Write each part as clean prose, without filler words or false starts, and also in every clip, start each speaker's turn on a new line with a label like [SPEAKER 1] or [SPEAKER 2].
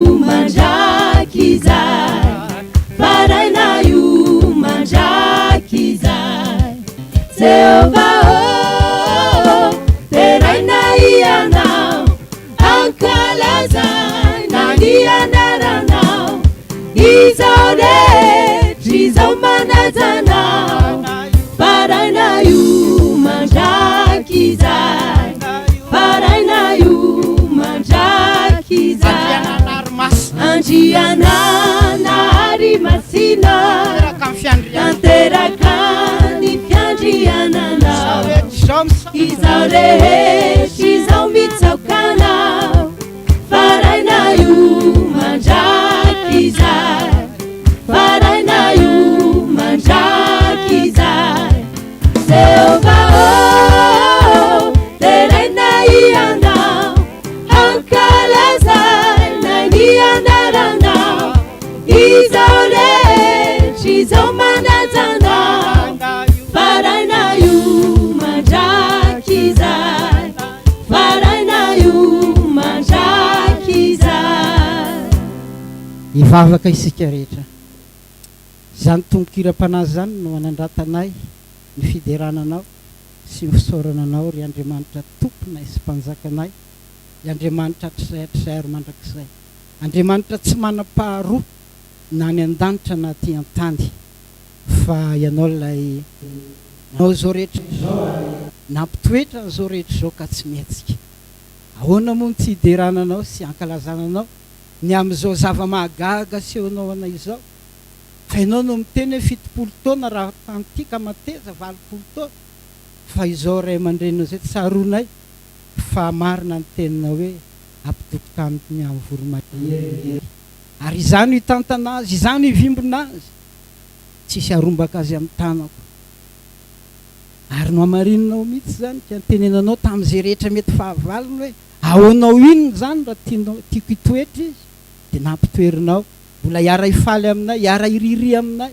[SPEAKER 1] Mandrakizay, Faraina io mandrakizay. Jehovah ô, deraina Ianao, ankalazaina ny anaranao. Izao rehetra izao manaja Anao, Faraina io mandrakizay. Faraina io mandrakizay. Andriananahary Masina. Tanteraka ny fiandriananao. Izao rehetra izao mitsaoka anao. Faraina io mandrakizay. Faraina io mandrakizay. Jehovah ô, deraina Ianao, ankalazaina ny anaranao. Izao rehetra izao manaja Anao, faraina io mandrakizay, faraina io mandrakizay.
[SPEAKER 2] Hivavaka isika rehetra. Izany tonon-kiram-panahy izany no anandratanay ny fiderana Anao sy ny fisaorana Anao, ry Andriamanitra Tomponay sy Mpanjakanay, ry Andriamanitra hatrizay hatrizay ary mandrakizay, Andriamanitra tsy manam-paharoa na any an-danitra na aty an-tany, fa Ianao ilay nanao izao rehetra izao ary nampitoetra an'izao rehetra izao ka tsy mihetsika. Ahoana moa no tsy hiderana Anao sy hankalazana Anao ny amin'izao zava-mahagaga asehonao anay izao? Fa ianao no miteny hoe 70 taona raha tanty ka mateza 80 taona fa izao ray aman-dreninao izay tsaroanay fa marina ny teninao hoe ampidoko taminy amin'ny voromahery ary izaho no hitantana azy, izaho no hivimbina azy, tsisy harombaka azy amin'ny tanako. Ary nohamarininao mihitsy izany ka nitenenanao tamin'izay rehetra mety fahavalony hoe ahoanao inona izany raha tianao tiako hitoetra izy dia nampitoerinao Mbola hiara-hifaly aminay, hiara-hiririha aminay,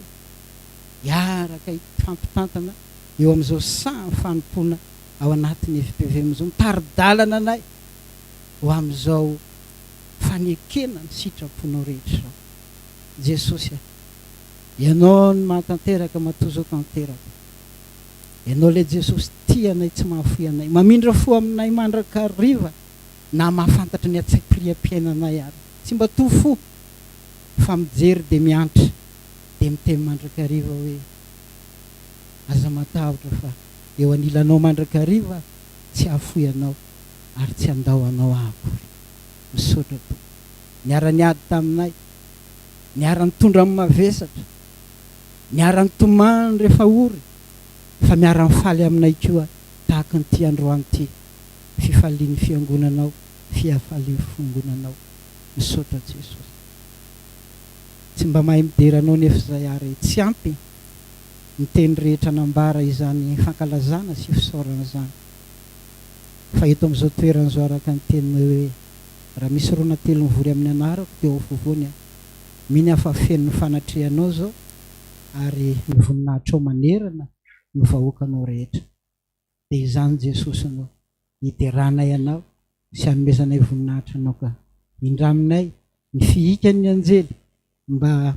[SPEAKER 2] hiaraka hifampitantana eo amin'izao saha fanompoana ao anatin'ny FPVM izao, mitari-dalana anay ho amin'izao fanekena ny sitraponao rehetra izao. Jesosy a! Ianao no mahatanteraka matoa izao tanteraka. Ianao ilay Jesosy tia anay tsy mahafoy anay, mamindra fo aminay mandrakariva na mahafantatra ny hatsipiriam-piainanay ary. Tsy mba to fo fa mijery dia miantra dia miteny mandrakariva hoe aza matahotra fa eo anilanao mandrakariva aho tsy hahafoy anao ary tsy handao anao aho akory. Misaotra Tompo. Niara-niady taminay, niara-nitondra amin'ny mavesatra, niara-nitomany rehefa ory fa miara-mifaly aminay koa tahaka an'ity androany ity fifalian'ny fiangonanao, fiafalian'ny fongonanao. Misaotra Jesosy. Tsy mba mahay midera Anao nefa izay ary tsy ampy ny teny rehetra nambara izany fankalazana sy fisaorana izany. Fa eto amin'izao toerana izao araka ny teninao hoe raha misy roa na telo mivory amin'ny anarako dia ao afovoany aho. Mino aho fa feno ny fanatrehanao izao ary ny voninahitrao manerana ny vahoakanao rehetra. Dia izany Jesosy no hideranay Anao sy hanomezanay voninahitra Anao ka indraminay ny fihikan'ny anjely mba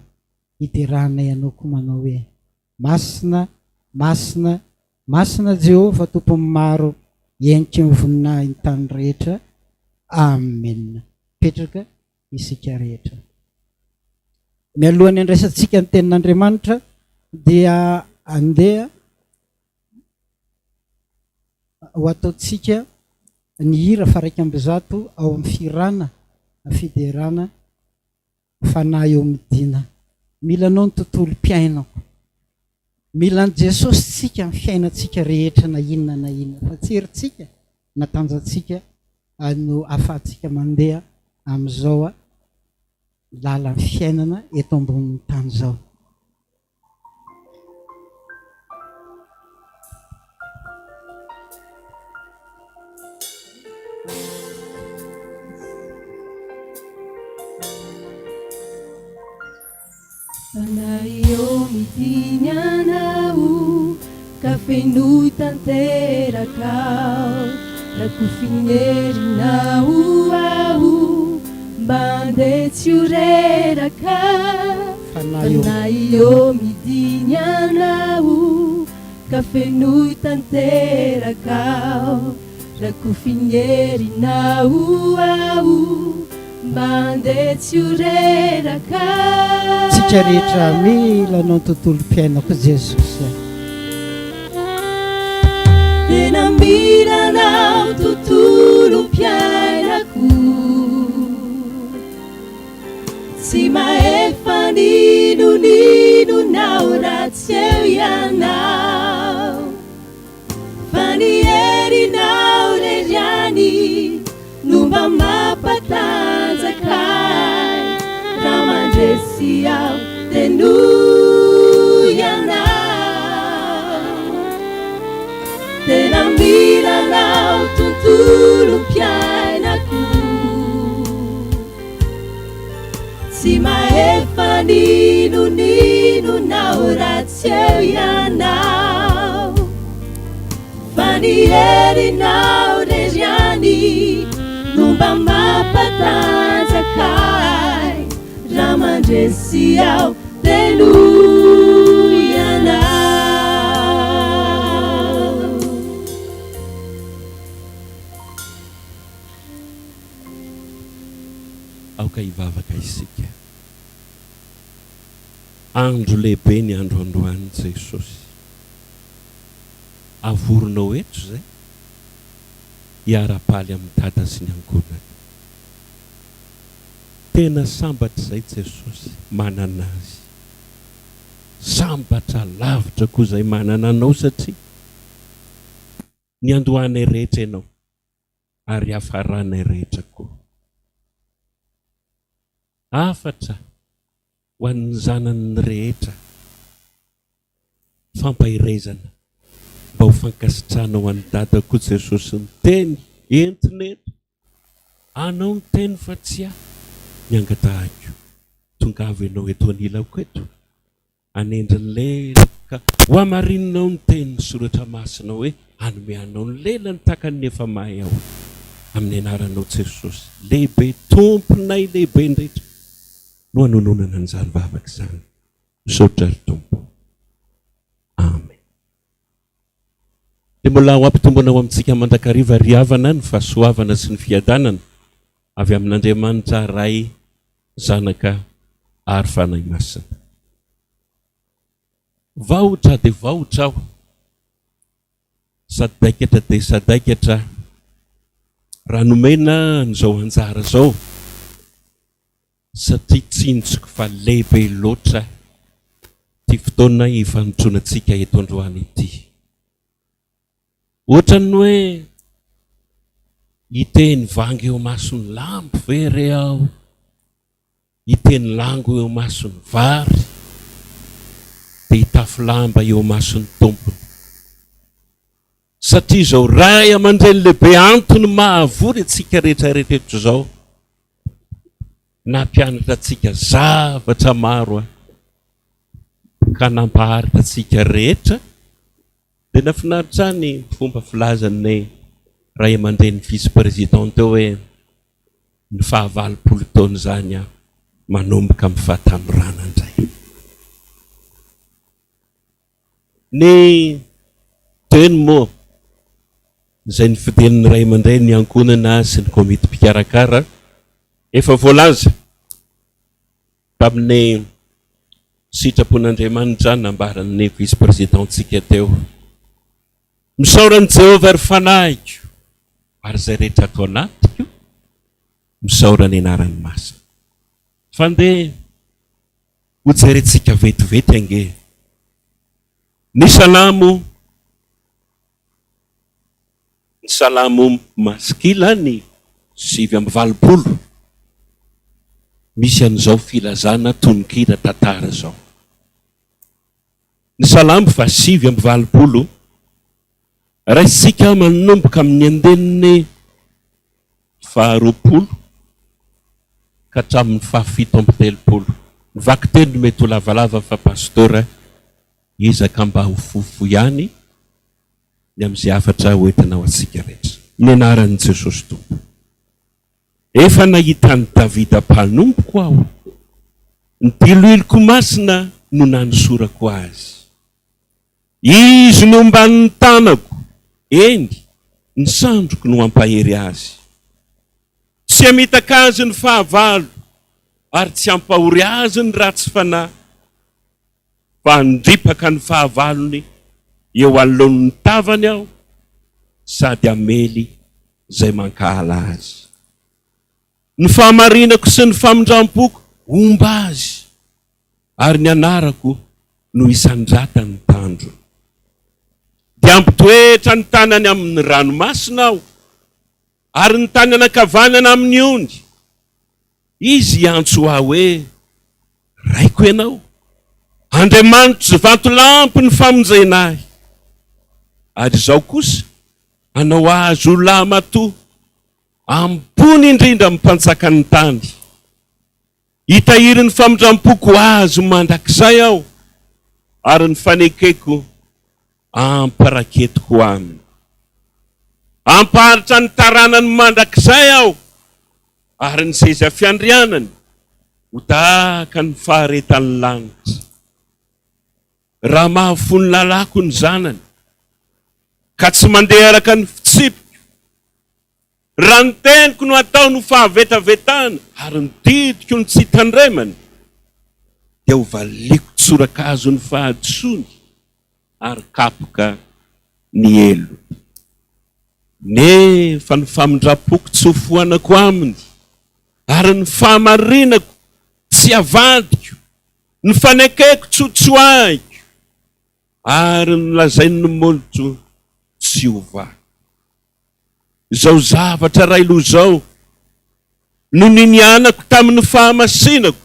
[SPEAKER 2] hideranay Anao koa manao hoe, Masina, masina, masina Jehovah Tompon'ny maro, heniky ny voninahiny tany rehetra. Amena. Mipetraka isika rehetra. Mialohan'ny handraisantsika ny tenin'Andriamanitra dia andeha Ho ataontsika ny hira faha-111 ao amin'ny Fihirana Fiderana Fanahy eo Midina. Mila Anao ny tontolom-piainako. Mila an'i Jesosy tsika amin'ny fiainantsika rehetra na inona na inona. Fa tsy herintsika na tanjantsika no ahafahantsika mandeha amin'izao lalan'ny fiainana eto ambonin'ny tany izao.
[SPEAKER 1] Fanahy ô midiny anao ka fenoy tanteraka aho Rakofy ny herinao aho. Mba andeha tsy ho reraka. Fanahy ô midiny anao ka fenoy tanteraka aho. Rakofy ny herinao aho mba andeha tsy ho reraka.
[SPEAKER 2] Tsika rehetra mila anao ny tontolom-piainako Jesosy a.
[SPEAKER 1] Tena mila anao tontolom-piainako. Tsy mahefa n'inon'inona aho raha tsy eo ianao. Fa ny herinao irery ihany no mba mampatanjaka ahy. Raha mandresy aho dia noho ianao. Tena mila anao tontolom-piainako. Tsy mahefa n'inon'inona aho raha tsy eo ianao. Fa ny herinao irery ihany no mba mampatanjaka ahy. Raha mandresy aho dia noho ianao.
[SPEAKER 3] Aoka hivavaka isika. Andro lehibe ny andro androany Jesosy. Avorinao eto izay hiara-paly amin'i Dada sy ny ankohonany. Tena sambatra izay Jesosy manana azy. Sambatra lavitra koa izay manana anao satria niandohanay rehetra ianao. ary hiafaranay rehetra koa. Hafatra ho an'ny zanany rehetra, fampaherezana mba ho fankasitrahana ho an'i Dada koa Jesosy ny teny entina eto, anao ny teny fa tsy ahy ny angatahiko, tongava ianao eto anilako eto Hanendry ny lelako ka hohamarininao ny tenin'ny Soratra Masina hoe hanome anao ny lelany tahaka ny efa mahay aho. Amin'ny anaranao Jesosy lehibe Tomponay lehibe indrindra no hanononana an'izany vavaka izany. Misaotra ry Tompo. Amen. Dia mbola ho ampitombona ho amintsika mandrakariva ry havana ny fahasoavana sy ny fiadanana avy amin'Andriamanitra Ray, Zanaka ary Fanahy Masina. Vahotra dia vahotra aho, sadaikatra dia sadaikatra raha nomena an'izao anjara izao satria tsinjoko fa lehibe loatra ity fotoana hifanotronantsika eto androany ity. Ohatran'ny hoe hiteny vangy eo imason'ny lambo ve re aho? Hiteny lango eo imason'ny vary dia hitafy lamba eo imason'ny tompony. Satria izao ray aman-dreny lehibe antony mahavory antsika rehetra rehetra eto izao, nampianatra antsika zavatra maro ka nampaharitra antsika rehetra. Dia nafinaritra ahy ny fomba filazan'ny ray aman-dreny vice président teo hoe ny faha valopolo taona izany aho manomboka amin'ny fahatanorana indray. Ny teny moa izay nofidian'ny ray aman-dreny ny ankohonana sy ny komity mpikarakara efa voalaza Tamin'ny sitrapon'Andriamanitra nambaran'ny vice-président-ntsika teo. Misaora an'i Jehovah ry fanahiko, ary izay rehetra ato anatiko, misaora ny anarany masina. Fa ndeha hojerentsika vetivety ange ny Salamo. Ny Salamo Maskila ny 89, misy an'izao filazana tononkira tantara izao. Ny Salamo faha 89, raisintsika manomboka amin'ny andininy faha 20 ka hatramin'ny faha 37. Ny vakiteny no mety ho lavalava fa Pastora hiezaka mba ho fohifohy ihany. ny amin'izay hafatra ho entina ho antsika rehetra. Ny anaran'i Jesosy Tompo. Efa nahita an'i Davida mpanompoko aho, ny diloiloko masina no nanosorako azy. Izy no omban'ny tanako, eny, ny sandriko no hampahery azy. Tsy hamitaka azy ny fahavalo, ary tsy hampahory azy ny ratsy fanahy, fa handripaka ny fahavalony eo anoloan'ny tavany aho, sady hamely izay mankahala azy. Ny fahamarinako sy ny famindram-poko homba azy, ary ny anarako no hisandratany tandrony. Dia hampitoetra ny tanany amin'ny ranomasina aho, ary ny tanany ankavanana amin'ny ony. Izy hiantso ahy hoe, Raiko ianao, Andriamanitro sy vatolampy ny famonjena ahy. Ary izaho kosa hanao azy ho lahimatoa ambony indrindra amin'ny mpanjakan'ny tany. Hitahiry ny famindram-poko ho azy mandrakizay aho, ary ny fanekeko amparaketiko aminy. Hampaharitra ny taranany mandrakizay aho, ary ny seza fiandrianany ho tahaka ny faharetan'ny lanitra. Raha mahafoy ny lalàko ny zanany, ka tsy mandeha araka ny fitsipiko, Raha ny teniko no ataony ho fahavetavetana ary ny didiko no tsy tandremany, dia ho valiako tsorakazo ny fahadisoany ary kapoka ny helony. Nefa ny famindram-poko tsy hofoanako aminy, ary ny fahamarinako tsy havadiko, ny fanekeko tsy hotsoahiko, ary ny lazain'ny molotro tsy hovako. Izao zavatra iray loha izao no ninianako tamin'ny fahamasinako,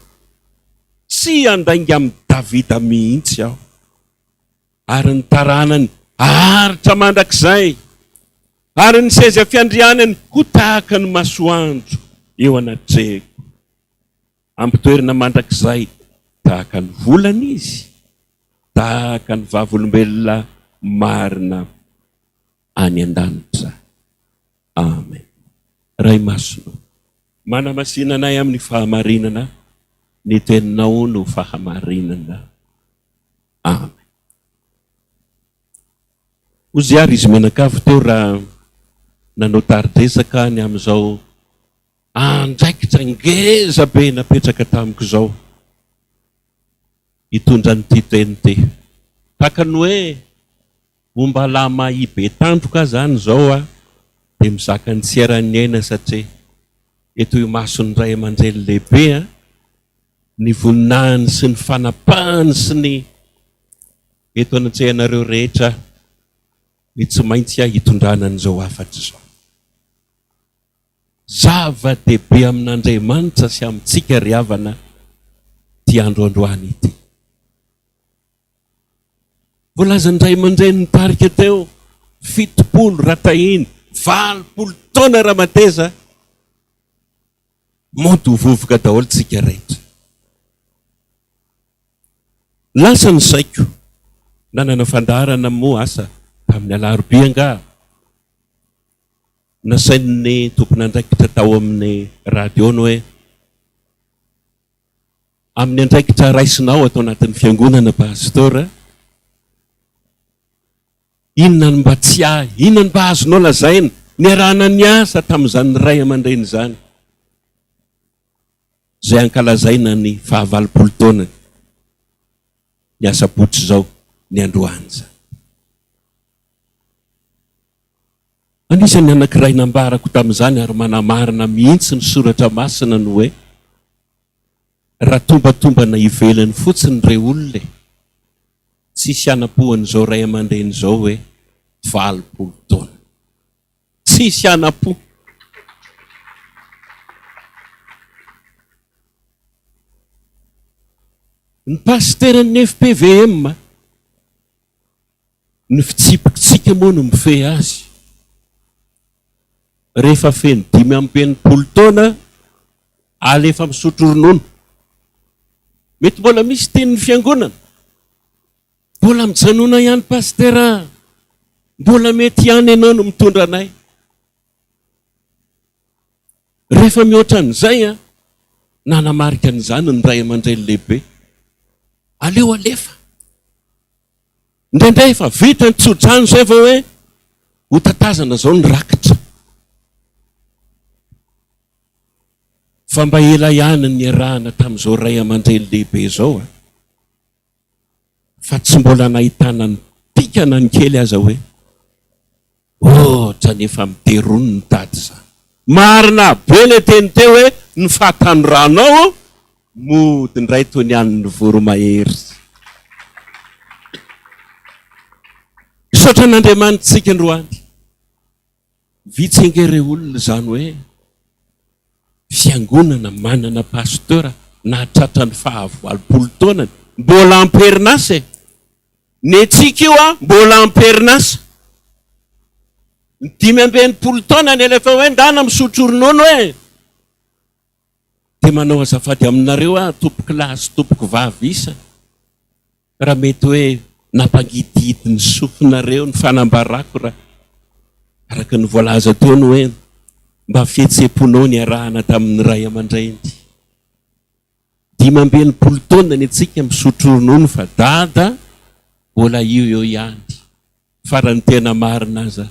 [SPEAKER 3] tsy handainga amin'i Davida mihitsy aho, ary ny taranany haharitra mandrakizay, ary ny seza fiandrianany ho tahaka ny masoandro eo anatrehiko. Ampitoerina mandrakizay tahaka ny volana izy, tahaka ny vavolombelona marina. any an-danitra. Amen. Ray Masina o, manamasina anay amin'ny fahamarinana, ny Teninao no fahamarinana. Amen. Hozy ary izy mianakavy teo raha nanao tari-dresaka ny amin'izao andraikitra ngeza be napetraka tamiko izao hitondra an'ity teny ity. Tahaka ny hoe Ombalahy mahia be tandroka aho zany izao a, dia mizaka ny tsy eran'ny aina satria eto imason'ny ray aman-dreny lehibe a, ny voninahiny sy ny fanapahany sy ny eto anatrehanareo rehetra ny tsy maintsy aho hitondrana an'izao hafatra izao. Zava-dehibe amin'Andriamanitra sy amintsika ry havana ity andro androany ity. Voalazan'ny ray aman-dreny nitarika teo, 70 raha tahiny, 80 taona raha mateza, mody ho vovoka daholo tsika rehetra. Lasa ny saiko, nanana fandaharana moa asa tamin'ny alarobia angaha, nasain'ny tompon'andraikitra tao amin'ny radio ny hoe, Amin'ny andraikitra raisinao ato anatin'ny fiangonana Pasteur, inona no mba tsy ahy, inona no mba azonao lazaina niarahana niasa tamin'izany ray aman-dreny izany izay ankalazaina ny fahavalopolo taonany ny asabotsy izao ny androany izany. Anisan'ny anankiray nambarako tamin'izany ary manamarina mihitsy ny soratra masina ny hoe Raha tombatombana ivelany fotsiny re olona e! Tsisy hanam-po an'izao ray aman-dreny izao hoe 80 taona. Tsisy hanam-po. Ny pasiteran'ny fpvm, ny fitsipikitsika moa no mifehy azy. Rehefa feno 65 taona, alefa misotro ronono. Mety mbola misy tenin'ny fiangonana. Mbola mijanona ihany Pasitera a! Mbola mety ihany ianao no mitondra anay. Rehefa mihoatra an'izay an, nanamarika an'izany ny ray aman-dreny lehibe, aleo alefa. Indraindray efa vita ny tsodrano izay vao hoe ho tatazana izao ny rakitra. Fa mba ela ihany ny niarahana tamin'izao ray aman-dreny lehibe izao an. Fa tsy mbola nahitana ny pika na ny kely aza hoe ohatrany efa miderony ny tady izany. Marina be le teny teo hoe ny fahatanoranao mody indray toy ny an'ny voromahery. Misaotra an'Andriamanitra isika androany. Vitsy ange ireo olona izany hoe fiangonana manana pasteur nahatratra ny faha 80 taonany mbola am-perinasa e! Ny antsika io a mbola am-perinasa. Ny 65 taona ny efa hoe ndana misotro ronono e! Dia manao azafady aminareo aho tompoko lahy sy tompoko vavy isany raha mety hoe nampangidihidy ny sofinareo ny fanambarako raha araka ny voalaza teo ny hoe mba fihetseham-ponao niarahana tamin'ny ray aman-dreny. 65 taona ny antsika misotro ronono fa dada mbola io eo ihany. Fa raha ny tena marina aza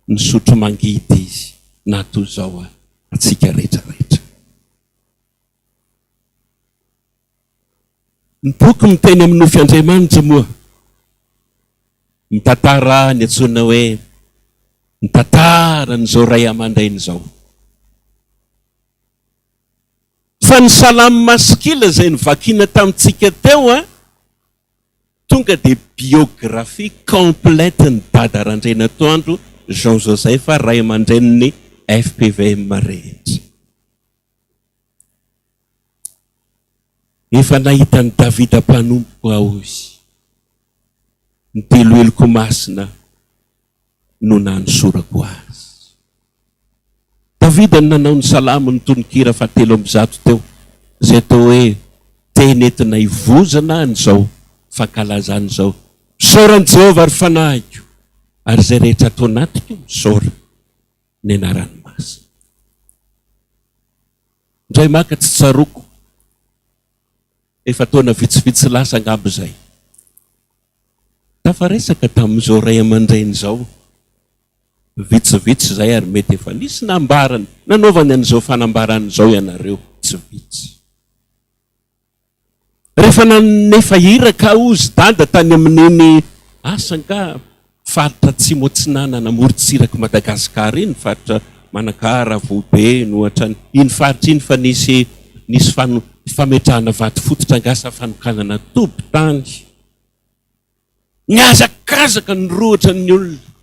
[SPEAKER 3] nisotro mangidy izy na toy izao antsika rehetra rehetra. Ny boky miteny amin'ny nofy Andriamanitra moa mitantara ny antsoina hoe ny tantaran'izao ray aman-dreny izao. Fa ny salamo maskila izay novakiana tamintsika teo an, Tonga dia biographie complète ny Dada Randrianatoandro Jean Joseph ray aman-drenin'ny fpvm rehetra. Efa nahita an'i Davida mpanompoko aho izy. Ny diloiloko masina no nanosorako azy. Davida no nanao ny salamo ny tononkira fahatelo ambizato teo, izay atao hoe teny entina hivozana an'izao fankalazana izao, Misaora an'i Jehovah, ry fanahiko, ary izay rehetra ato anatiko, misaora ny anarany masina. Indray maka tsy tsaroako, efa taona vitsivitsy lasa angamba izay, tafaresaka tamin'izao ray aman-dreny izao, Vitsivitsy izay ary mety efa nisy nambarany nanaovany an'izao fanambarana izao ianareo, tsy vitsy. Rehefa nanefa iraka aho hozy dada tany amin'iny asa angaha faritra atsimo atsinanana amorontsirak'i Madagasikara iny, faritra Manakara, Vohibe no ohatrany, iny faritra iny fa nisy nisy fametrahana vato fototra angaha sa fanokanana toby tany. Nihazakazaka nirohotra ny olona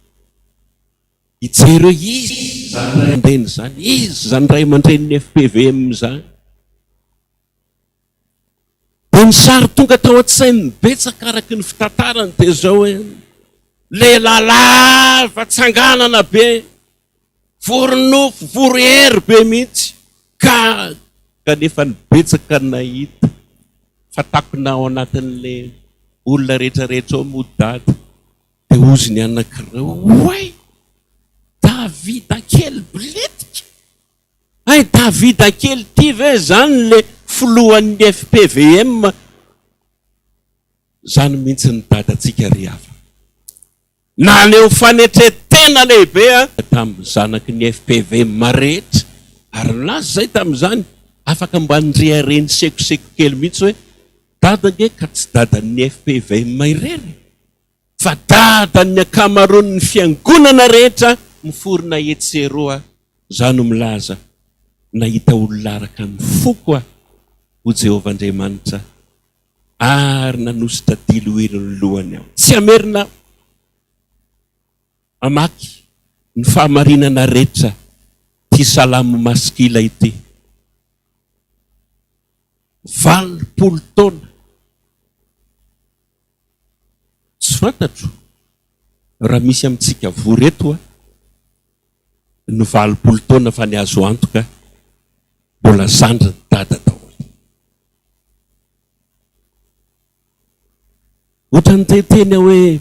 [SPEAKER 3] hijery hoe iza izany ray aman-dreny izany, iza izany ray aman-drenin'ny fpvm izany. Dia ny sary tonga tao an-tsain'ny betsaka araka ny fitantarany dia izao hoe lehilahy lava tsanganana be, vory nofo, vory hery be mihitsy ka kanefa ny betsaka nahita fa takona ao anatin'le olona rehetra rehetra ao moa dada dia hozy ny anakireo oay Davida kely bilitika hay Davida kely ity ve zany le filohan'ny FPVM zany mihitsy ny dadantsika ry havana. Naneho fanetren-tena lehibe tamin'ny zanaky ny fpvm rehetra ary nilaza izay tamin'izany, afaka mba nirehareha nisekoseko kely mihitsy hoe Dada ange ka tsy dadan'ny fpvm irery e! Fa dadan'ny ankamaroan'ny fiangonana rehetra miforona etsy sy eroa, izaho no milaza, nahita olona araka ny foko aho, hoy Jehovah Andriamanitra, Ary nanosotra diloilo ny lohany aho. Tsy hamerina hamaky ny fahamarinana rehetra ity salamo maskila ity. 80 taona. Tsy fantatro raha misy amintsika vory eto ny 80 taona fa ny azo antoka mbola zandrin'i Dada daholo. Ohatran'ny te-hiteny aho hoe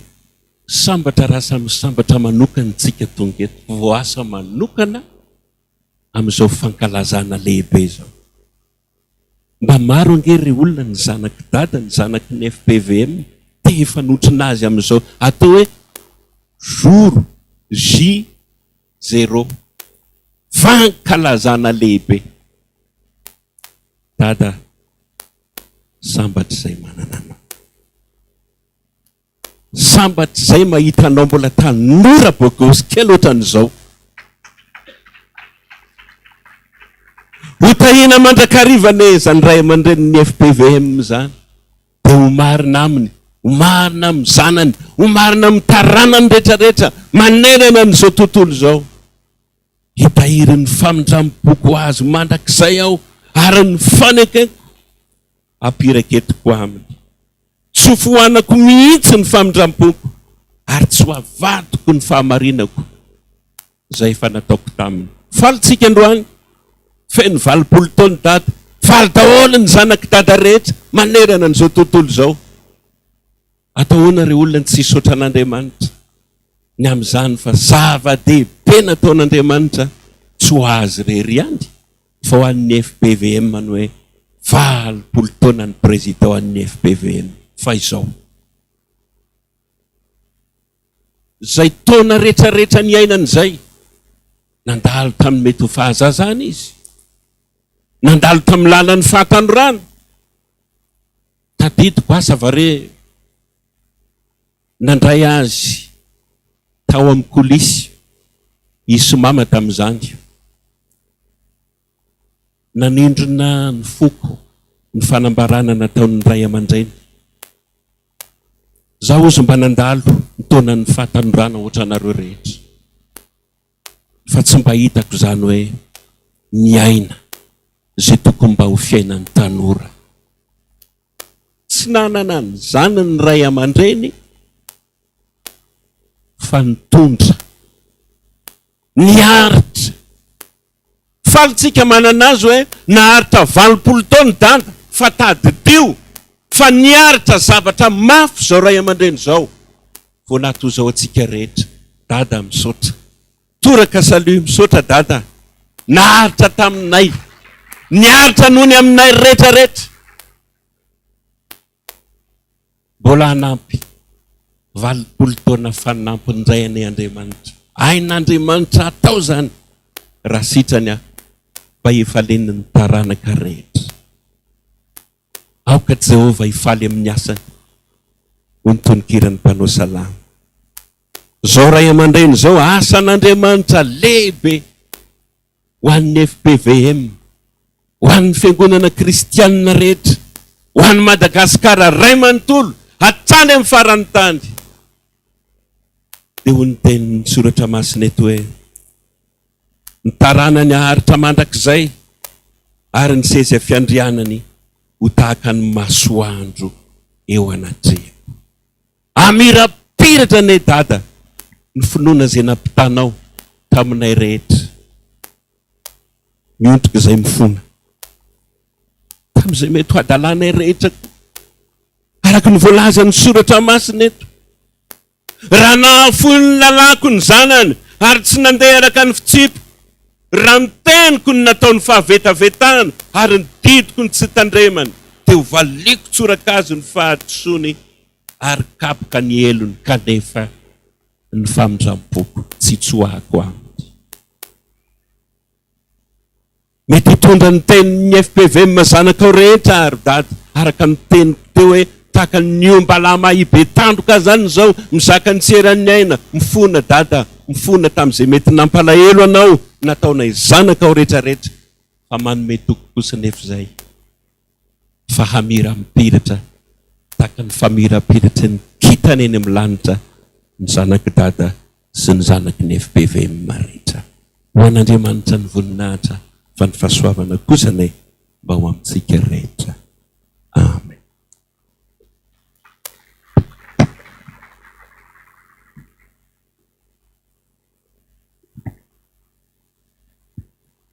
[SPEAKER 3] sambatra raha samy sambatra manokana isika tonga eto. Voaasa manokana. amin'izao fankalazana lehibe izao. Mba maro ange ry olona ny zanak'i Dada, ny zanaky ny fpvm te hifanotrona azy amin'izao atao hoe jour J zéro. Fankalazana lehibe. Dada, sambatra izay manana anao. Sambatra izay mahita anao mbola tanora bogosy kely ohatran'izao. Ho tahiana mandrakariva anie izany ray aman-drenin'ny FPVM izany. Dia ho marina aminy, ho marina amin'ny zanany, ho marina amin'ny taranany rehetrarehetra manerana an'izao tontolo izao. Hitahiry ny famindram-poko ho azy mandrakizay aho ary ny fanekeko hampiraketiko aminy. Tsy ho foanako mihitsy ny famindram-poko ary tsy ho avadiko ny fahamarinako izay efa nataoko taminy. Faly tsika androany, feno 80 taona Dada, faly daholo ny zanak'i Dada rehetra manerana an'izao tontolo izao. Atao ahoana re olona ny tsy hisaotra an'Andriamanitra ny amin'izany fa zava-dehibe nataon'Andriamanitra tsy ho azy irery ihany fa ho an'ny fpvm ny hoe 80 taona ny président an'ny fpvm fa izao izay taona rehetrarehetra niainany izay nandalo tamin'ny mety ho fahazazana izy nandalo tamin'ny lalan'ny fahatanorana Tadidiko asa va re nandray azy tao amin'ny coulisse i Somama tamin'izany. Nanindrona ny foko ny fanambarana nataon'ny ray aman-dreny. Zaho hozy mba nandalo ny taonan'ny fahatanorana ohatranareo rehetra. Fa tsy mba hitako izany hoe miaina izay tokony mba ho fiainan'ny tanora. Tsy nanana an'izany ny ray aman-dreny fa nitondra, niaritra. Faly tsika manana azy hoe naharitra 80 taona Dada fa tadidio fa niaritra zavatra mafy izao ray aman-dreny izao vao nahatozao antsika rehetra. Dada misaotra. Toraka salut misaotra Dada naharitra taminay niaritra noho ny aminay rehetra rehetra. Mbola hanampy 80 taona fanampiny indray anie Andriamanitra. Hain'Andriamanitra atao izany raha sitrany aho mba hifalian'ny taranaka rehetra. Aoka Jehovah hifaly amin'ny asany, hoy ny tononkiran'ny mpanao salamo. Izao ray aman-dreny izao, asan'Andriamanitra lehibe ho an'ny fpvm, ho an'ny fiangonana kristianina rehetra, ho an'i Madagasikara ray manontolo, hatrany amin'ny faran'ny tany. Dia hoy ny tenin'ny soratra masina eto hoe, Ny taranany haharitra mandrakizay, ary ny seza fiandrianany ho tahaka ny masoandro eo anatrehako. Hamirapiratra anie Dada ny finoana izay nampitanao taminay rehetra. Miondrika izay mifona tamin'izay mety ho hadalanay rehetra koa. Araka ny voalazan'ny soratra masina eto. Raha nahafoy ny lalàko ny zanany ary tsy nandeha araka ny fitsipiko, raha ny teniko no nataony fahavetavetana ary ny didiko no tsy tandremany, dia ho valiako tsorakazo ny fahadisoany ary kapoka ny helony, kanefa ny famindram-poko tsy tsoahako aminy. Mety hitondra ny tenin'ny fpvm zanakao rehetra ary dada, araka ny teniko teo hoe tahaka ny ombalahy mahay be tandroka zany izao, mizaka ny tsy eran'ny aina, mifona dada, mifona tamin'izay mety nampalahelo anao nataonay zanakao rehetra rehetra, fa manome toky kosa nefa izay fa hamirapiratra tahaka ny famirapiratry ny kintana eny amin'ny lanitra ny zanak'i dada sy ny zanaky ny fpvm rehetra. Ho an'Andriamanitra ny voninahitra fa ny fahasoavana kosa anie mba ho amintsika rehetra. Amen.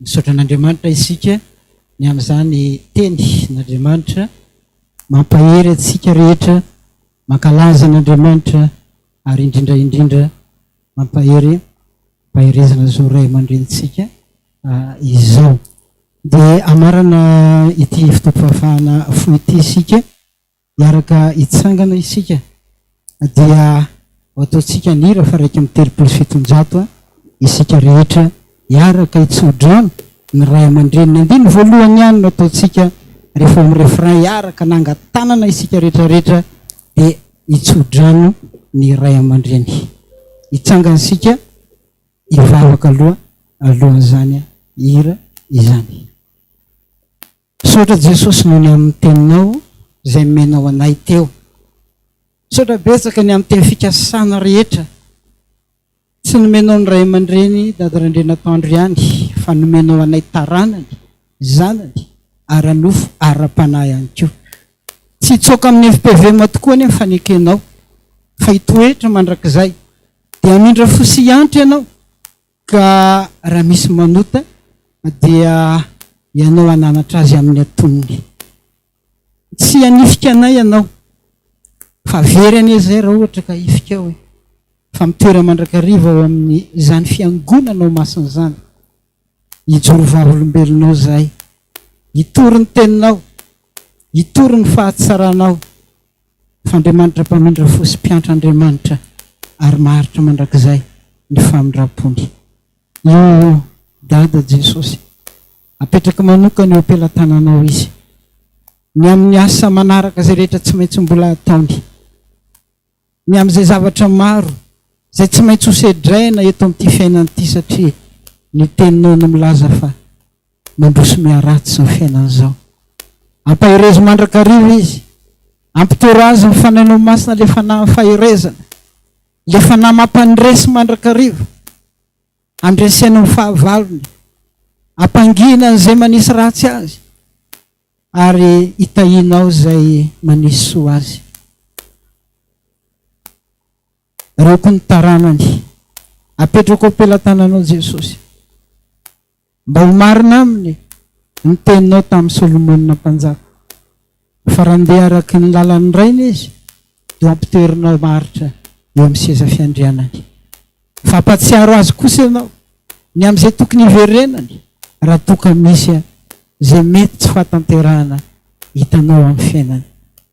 [SPEAKER 2] Misaotra an'Andriamanitra isika ny amin'izany teny n'Andriamanitra mampahery antsika rehetra, mankalaza an'Andriamanitra ary indrindra indrindra mampahery fampaherezana izao ray aman-drenintsika. izao. Dia hamarana ity fotoam-pivavahana fohy ity isika, hiaraka hitsangana isika dia ho ataontsika ny hira faha 731 isika rehetra hiaraka hitsodrano ny ray aman-dreny. Ny andininy voalohany ihany no ataontsika rehefa ao amin'ny refrain hiaraka hanangan-tanana isika rehetra rehetra dia hitsodrano ny ray aman-dreny. Hitsangana isika hivavaka aloha alohan'izany hira izany. Misaotra Jesosy noho ny amin'ny teninao izay nomenao anay teo. Misaotra betsaka ny amin'ny teny fikasana rehetra. Tsy nomenao ny ray aman-dreny Dada Randrianatoandro ihany fa nomenao anay taranany, zanany, ara-nofo, ara-panahy ihany koa. Tsy hitsoaka amin'ny fpvm tokoa anie ny fanekenao fa hitoetra mandrakizay. Dia hamindra fo sy hiantra ianao ka raha misy manota dia ianao hananatra azy amin'ny antonony. Tsy hanifika anay ianao fa very anie izay raha ohatra ka hifika ao e! Fa mitoera mandrakariva ao amin'ny izany fiangonanao masina izany. Hijoro vavolombelonao izahay, hitory ny teninao, hitory ny fahatsaranao. Fa Andriamanitra mpamindra fo sy mpiantra Andriamanitra ary maharitra mandrakizay ny famindrampony. Io Dada Jesosy, apetraka manokana eo am-pelatananao izy. Ny amin'ny asa manaraka izay rehetra tsy maintsy mbola ataony. Ny amin'izay zavatra maro izay tsy maintsy hosedraina eto amin'ity fiainana ity satria ny teninao no milaza fa mandroso miharatsy izao fiainana izao. Ampaherezo mandrakariva izy. Ampitoro azy ny Fanahinao Masina ilay Fanahin'ny faherezana, ilay Fanahy mampandresy mandrakariva. Andresena ny fahavalony, ampangina an'izay manisy ratsy azy, ary hitahianao izay manisy soa azy. Ireo koa ny taranany. Apetrako am-pelatananao Jesosy. Mba ho marina aminy ny teninao tamin'i Solomona mpanjaka, fa raha ndeha araka ny lalan'ny rainy izy, dia ho ampitoerinao maharitra eo amin'ny seza fiandrianany. Fa hampahatsiaro azy kosa ianao ny amin'izay tokony hiverenany raha toa ka misy izay mety tsy fahatanterahana hitanao amin'ny fiainany,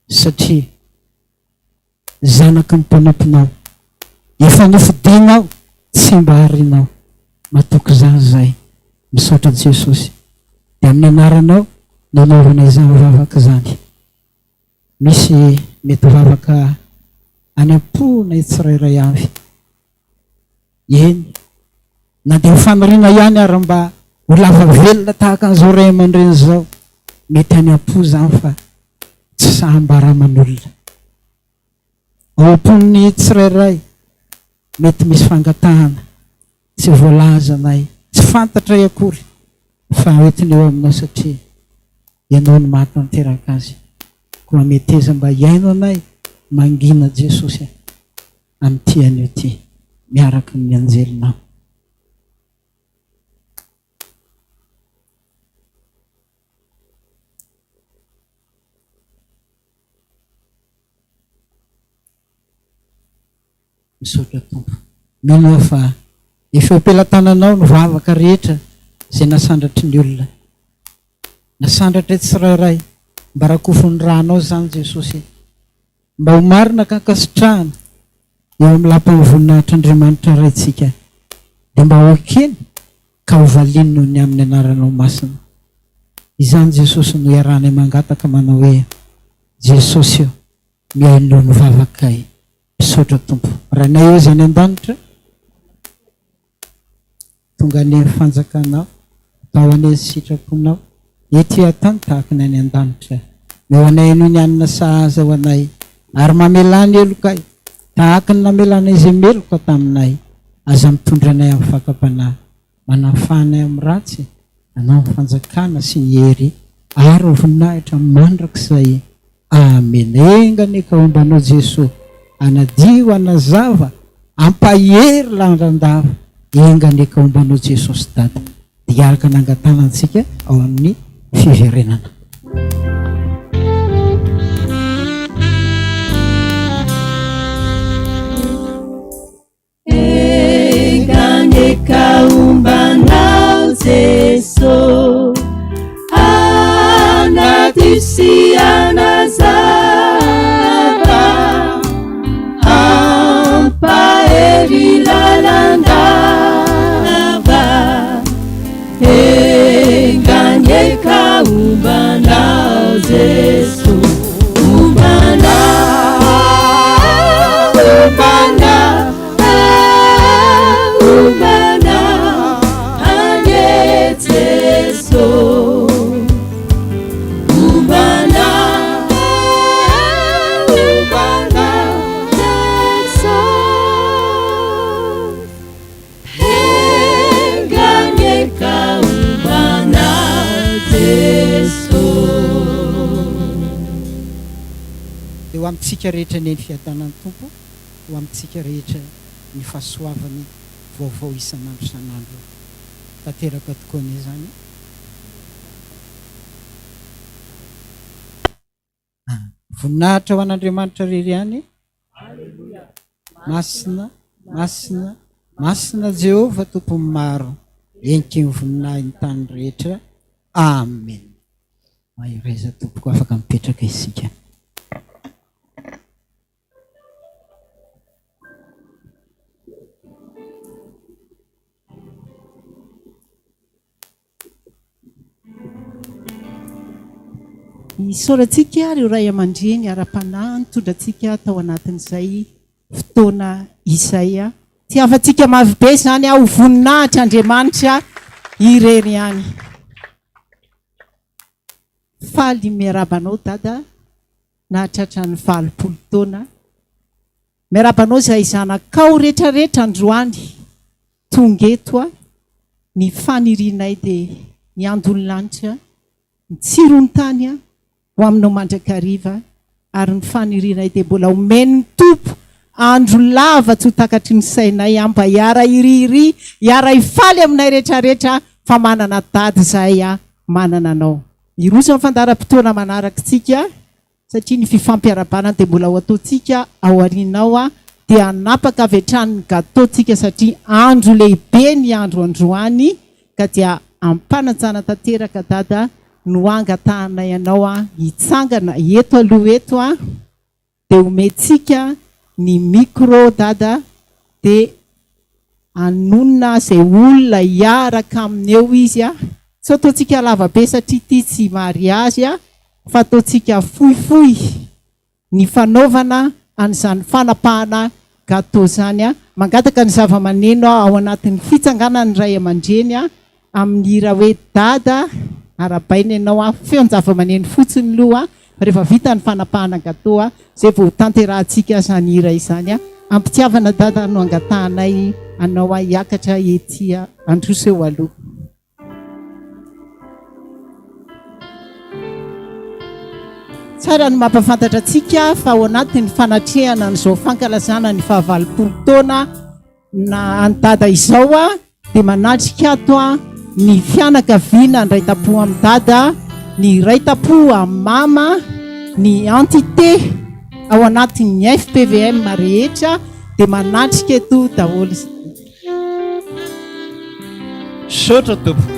[SPEAKER 2] satria Zanaky ny mpanomponao. Efa nofidinao, tsy mba arinao. Matoky izany izahay. Misaotra Jesosy. Dia amin'ny anaranao no anaovana izany vavaka izany. Misy mety vavaka any am-ponay tsirairay avy. Eny, na dia ho faniriana ihany ary mba ho lava velona tahaka an'izao ray aman-dreny izao, mety any am-po izany fa tsy sahy ambara aman'olona. Ao am-pon'ny tsirairay, mety misy fangatahana tsy voalazanay, tsy fantatray akory fa hoentina eo aminao satria Ianao no mahatanteraka azy. Koa meteza mba hihaino anay mangina Jesosy a. Amin'ity anio ity, miaraka amin'ny anjelinao. Misaotra Tompo. Mino aho fa efa eo am-pelatananao ny vavaka rehetra izay nasandratry ny olona. Nasandratra tsirairay mba rakofin'ny rànao izany Jesosy e. Mba ho marina ka ankasitrahana eo amin'ny lapan'ny voninahitr'Andriamanitra Raintsika, dia mba ho ekeny ka ho valiany noho ny amin'ny anaranao masina. Izany Jesosy no iarahanay mangataka manao hoe, Jesosy ô, mihainoa ny vavakay. Misaotra Tompo. Rainay ô izay any an-danitra, Tonga anie ny fanjakanao, atao anie ny sitraponao, ety an-tany tahaka ny any an-danitra. Omeo anay anio ny hanina sahaza ho anay, ary mamelà ny helokay, tahaka ny namelanay izay meloka taminay. Aza mitondra anay amin'ny fakam-panahy, manafaha anay amin'ny ratsy, Anao ny fanjakana sy ny hery ary ny voninahitra mandrakizay. Amen. Enga anie ka homba anao Jesoa, hanadio, hanazava, hampahery lalandava. Enga anie ka homba anao Jesosy Dada. Dia hiaraka hanangan-tanana antsika ao amin'ny fiverenana.
[SPEAKER 1] Enga anie ka homba anao Jesoa.
[SPEAKER 2] Dia ho amintsika rehetra anie ny fiadanan'ny Tompo, ho amintsika rehetra ny fahasoavany vaovao isan'andro isan'andro. Tanteraka tokoa anie izany. Voninahitra ho an'Andriamanitra irery ihany. Masina, masina, masina Jehovah Tompon'ny maro, entin'ny voninahiny tany rehetra. Amen. Mahereza tompoko, afaka mipetraka isika.
[SPEAKER 4] Isaorantsika ireo ray aman-dreny ara-panahy nitondra antsika tao anatin'izay fotoana izay. Tiavantsika mafy be izany ho voninahitr' Andriamanitra irery ihany. Faly miarahaba anao Dada nahatratra ny 80 taona. Miarahaba anao izay zanakao retraretra androany tonga eto a, ny fanirianay dia ny andon'ny lanitra, ny tsiron'ny tany a, ho aminao mandrakariva ary ny fanirianay dia mbola omen'ny Tompo andro lava tsy ho takatry ny sainay a, mba hiara-hirihiry, hiara-hifaly aminay retraretra fa manana dada izahay a, manana anao. Hiroso amin'ny fandaharam-potoana manaraka isika. Satria ny fifampiarahabana dia mbola ho ataontsika ao aoriana ao dia hanapaka avy hatrany ny gâteau tsika satria andro lehibe ny andro androany ka dia ampanajana tanteraka dada no angatahanay anao hitsangana eto aloha eto dia omentsika ny micro dada dia hanonona izay olona hiaraka aminy eo izy a! Tsy ataontsika lava be satria ity tsy mariazy a! Fa ataontsika fohifohy ny fanaovana an'izany fanapahana gateau izany a! Mangataka ny zava-maneno aho ao anatin'ny fitsanganan'ny ray aman-dreny a! Amin'ny hira hoe Dada, arahabaina ianao a! Feon-java-maneno fotsiny aloha fa rehefa vita ny fanapahana gateau a, izay vao ho tanterahantsika izany hira izany a! Am-pitiavana Dada no angatahanay anao a hiakatra ety handroso eo aloha. Tsara ny mampahafantatra antsika fa ao anatin'ny fanatrehana an'izao fankalazana ny fahavalopolo taona Na an'i Dada izao a dia manatrika ato a ny fianakaviana ny ray tampo amin'i Dada, ny iray tampo amin'i Mama, ny entité ao anatin'ny FPVM rehetra dia manatrika eto daholo izany.
[SPEAKER 5] Misaotra tompoko.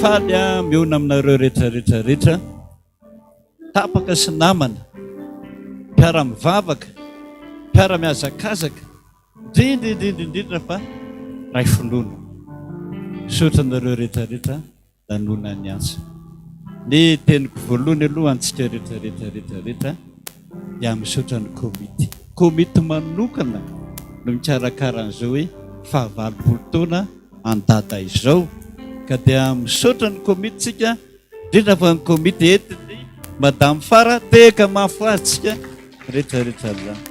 [SPEAKER 5] Faly aho mihaona aminareo rehetra rehetra rehetra. Tapaka sy namana, mpiara-mivavaka, mpiara-mihazakazaka, indrindra indrindra indrindra fa ray finoana. Misaotra anareo rehetra rehetra nanoana ny antso. Ny teniko voalohany aloha antsika rehetra rehetra rehetra rehetra dia misaotra ny komity. Komity manokana no mikarakara an'izao hoe fahavalopolo taona an'i Dada izao. Ka dia misaotra ny komity tsika Indrindra fa ny komity entin'ny Madame Fara tehaka mafy ho azy tsika rehetra rehetra zany.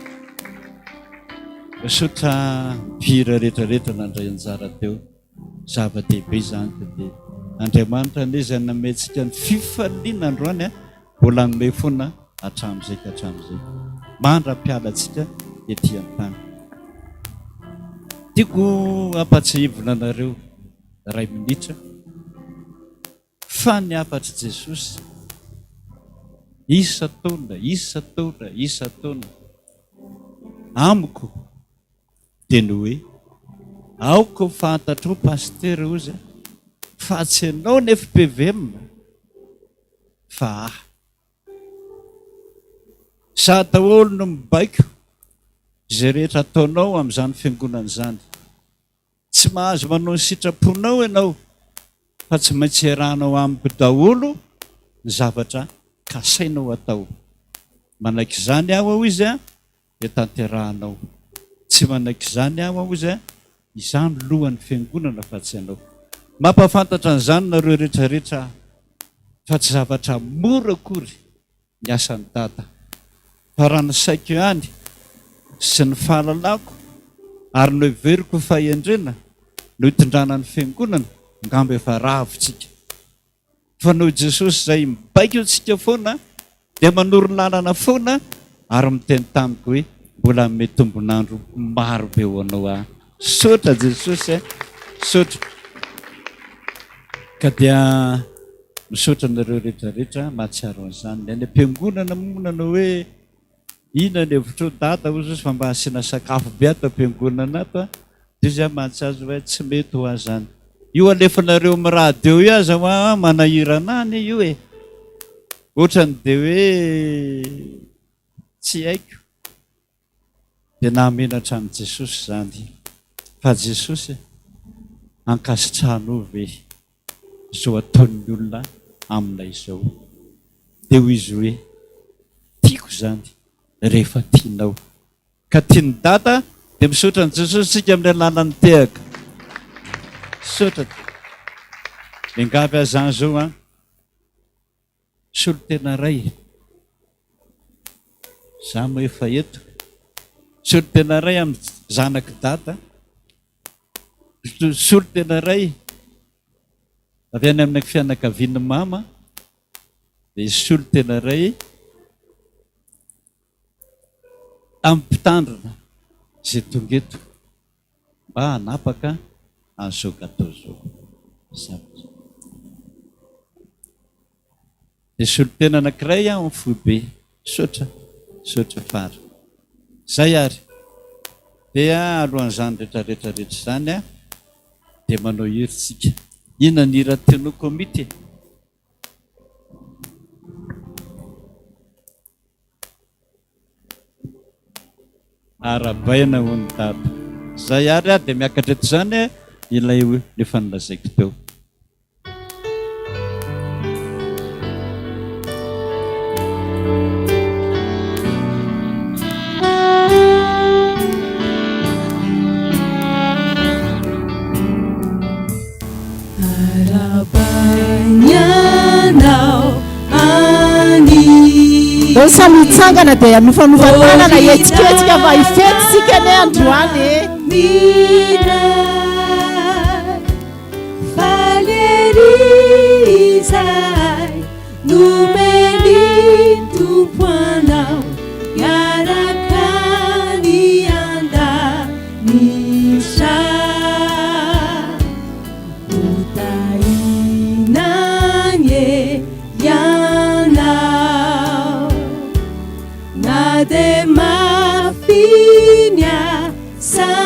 [SPEAKER 5] Misaotra mpihira rehetra rehetra nandray anjara teo. Zava-dehibe izany ka dia Andriamanitra anie izay nanome antsika ny fifaliana androany a, mbola hanome foana hatramin'izay ka hatramin'izay. Mandra-piala antsika ety an-tany. Tiako hampatsiahivina anareo iray minitra. Fa ny hafatr'i Jesosy, isan-taona, isan-taona, isan-taona, amiko dia ny hoe, aoka ho fantatrao Pasitera ozy a, fa tsy ianao ny fpvm fa ahy. Za daholo no mibaiko izay rehetra ataonao amin'izany fiangonana izany. Tsy mahazo manao ny sitraponao ianao fa tsy maintsy iarahanao amiko daholo ny zavatra kasainao atao. Manaiky izany aho hoy izy a, dia tanterahanao. Tsy manaiky izany aho hoy izy a, izaho no lohan'ny fiangonana fa tsy ianao. Mampahafantatra an'izany nareo rehetra rehetra aho fa tsy zavatra mora akory ny asan'i Dada. Fa raha ny saiko ihany sy ny fahalalako ary noheveriko ho fahendrena no hitondrana ny fiangonana, angamba efa ravo tsika. Fa noho i Jesosy izay mibaiko antsika foana dia manoro lalana foana. ary miteny tamiko hoe mbola hanome tombon'andro maro be ho anao aho. Misaotra Jesosy a! Misaotra. Ka dia misaotra anareo rehetra rehetra mahatsiaro an'izany. Ny any am-piangonana moa nanao hoe inona ny hevitrao dada hoy Jesosy fa mba asiana sakafo be ato am-piangonana ato a! Dia izy mantsy azy hoe tsy mety hoa zany. Io alefanareo amin'ny radio io aza hoa manahirana anie io e! Ohatrany dia hoe tsy haiko. Dia nahamenatra an'i Jesosy izany. Fa Jesosy e, ankasitrahanao ve izao ataon'ny olona aminay izao? Dia hoy izy hoe, Tiako izany rehefa tianao. Ka tian'i Dada dia misaotra an'i Jesosy isika amin'ny alalan'ny tehaka. Misaotra. Miangavy ahy zany zao an. Solontena iray. Za moa efa eto. Solontena iray amin'ny zanak'i Dada. Solontena iray avy any amin'ny fianakavian'i Mama. Dia solontena iray Amin'ny mpitandrina izay tonga eto mba hanapaka an'izao gâteau izao. Zavatra. Dia solontena anankiray ao amin'ny foibe. Misaotra. Misaotra Fara. Izay ary. Dia alohan'izany rehetra rehetra rehetra izany dia manao hira isika. Inona ny hira tianao komity e? Arahabaina hono dada. Zay ary ah dia miakatra eto izany ilay efa nolazaiko teo.
[SPEAKER 4] Ndao samy hitsangana dia hanofanofa tanana hihetsiketsika fa hifety isika anie androany e.
[SPEAKER 1] Faly ery izahay nomen'ny Tompo anao miaraka ny andanitra. Ho tahiana anie ianao na dia mafy ny asanao.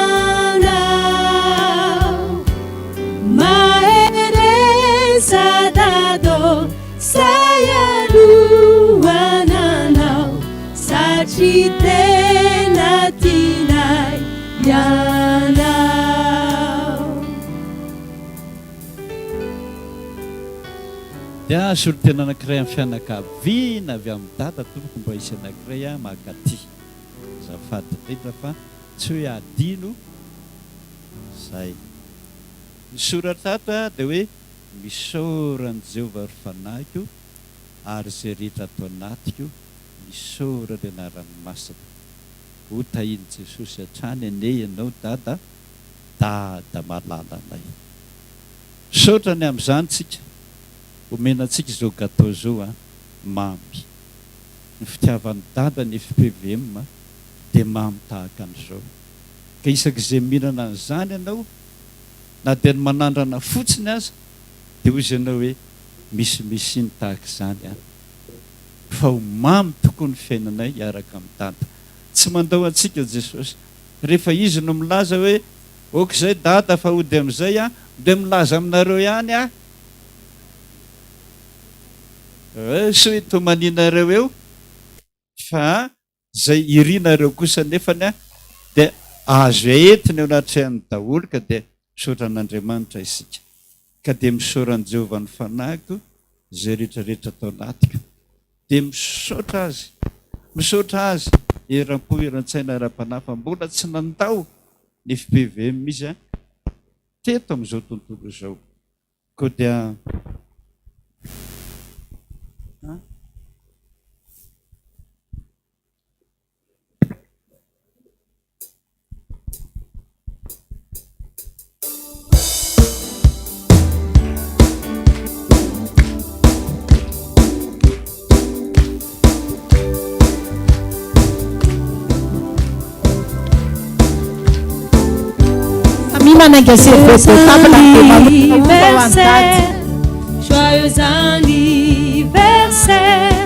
[SPEAKER 1] Mahereza Dado zay alohananao satria tena tianay ianao.
[SPEAKER 5] Dia solontena anankiray amin'ny fianakaviana avy amin'i Dada tompoko mba hisy anankiray mankaty. Azafady indrindra fa tsy hoe adino izay. Ny soratra ato dia hoe, Misaora an'i Jehovah ry fanahiko, ary izay rehetra ato anatiko, misaora ny anarany masina. Ho tahian'i Jesosy hatrany anie ianao Dada, Dada malalanay. Misaotra ny amin'izany tsika, omena antsika izao gâteau izao an, mamy. Ny fitiavan'i Dada ny fpvm dia mamy tahaka an'izao. Ka isak'izay mihinana an'izany ianao, na dia ny manandrana fotsiny aza, dia hoy izy ianao hoe, misimisy iny tahaka izany an! Fa ho mamy tokoa ny fiainanay hiaraka amin'i Dada. Tsy mandao antsika Jesosy. Rehefa Izy no milaza hoe, ok izay Dada fa hody amin'izay aho, dia milaza aminareo ihany aho. Soa hitomanianareo eo fa Izay irinareo kosa anefany dia azo entina eo anatrehan'ny daholo ka dia misaotra an'Andriamanitra isika. Ka dia misaora an'i Jehovah ny fanahiko izay rehetra rehetra ato anatiko. Dia misaotra Azy, misaotra Azy eram-po, eran-tsaina, eram-panahy fa mbola tsy nandao ny fpvm Izy teto amin'izao tontolo izao. Koa dia
[SPEAKER 4] manainga serviette de table dia manolotra ho an'i Dada.
[SPEAKER 1] Joyeux anniversaire,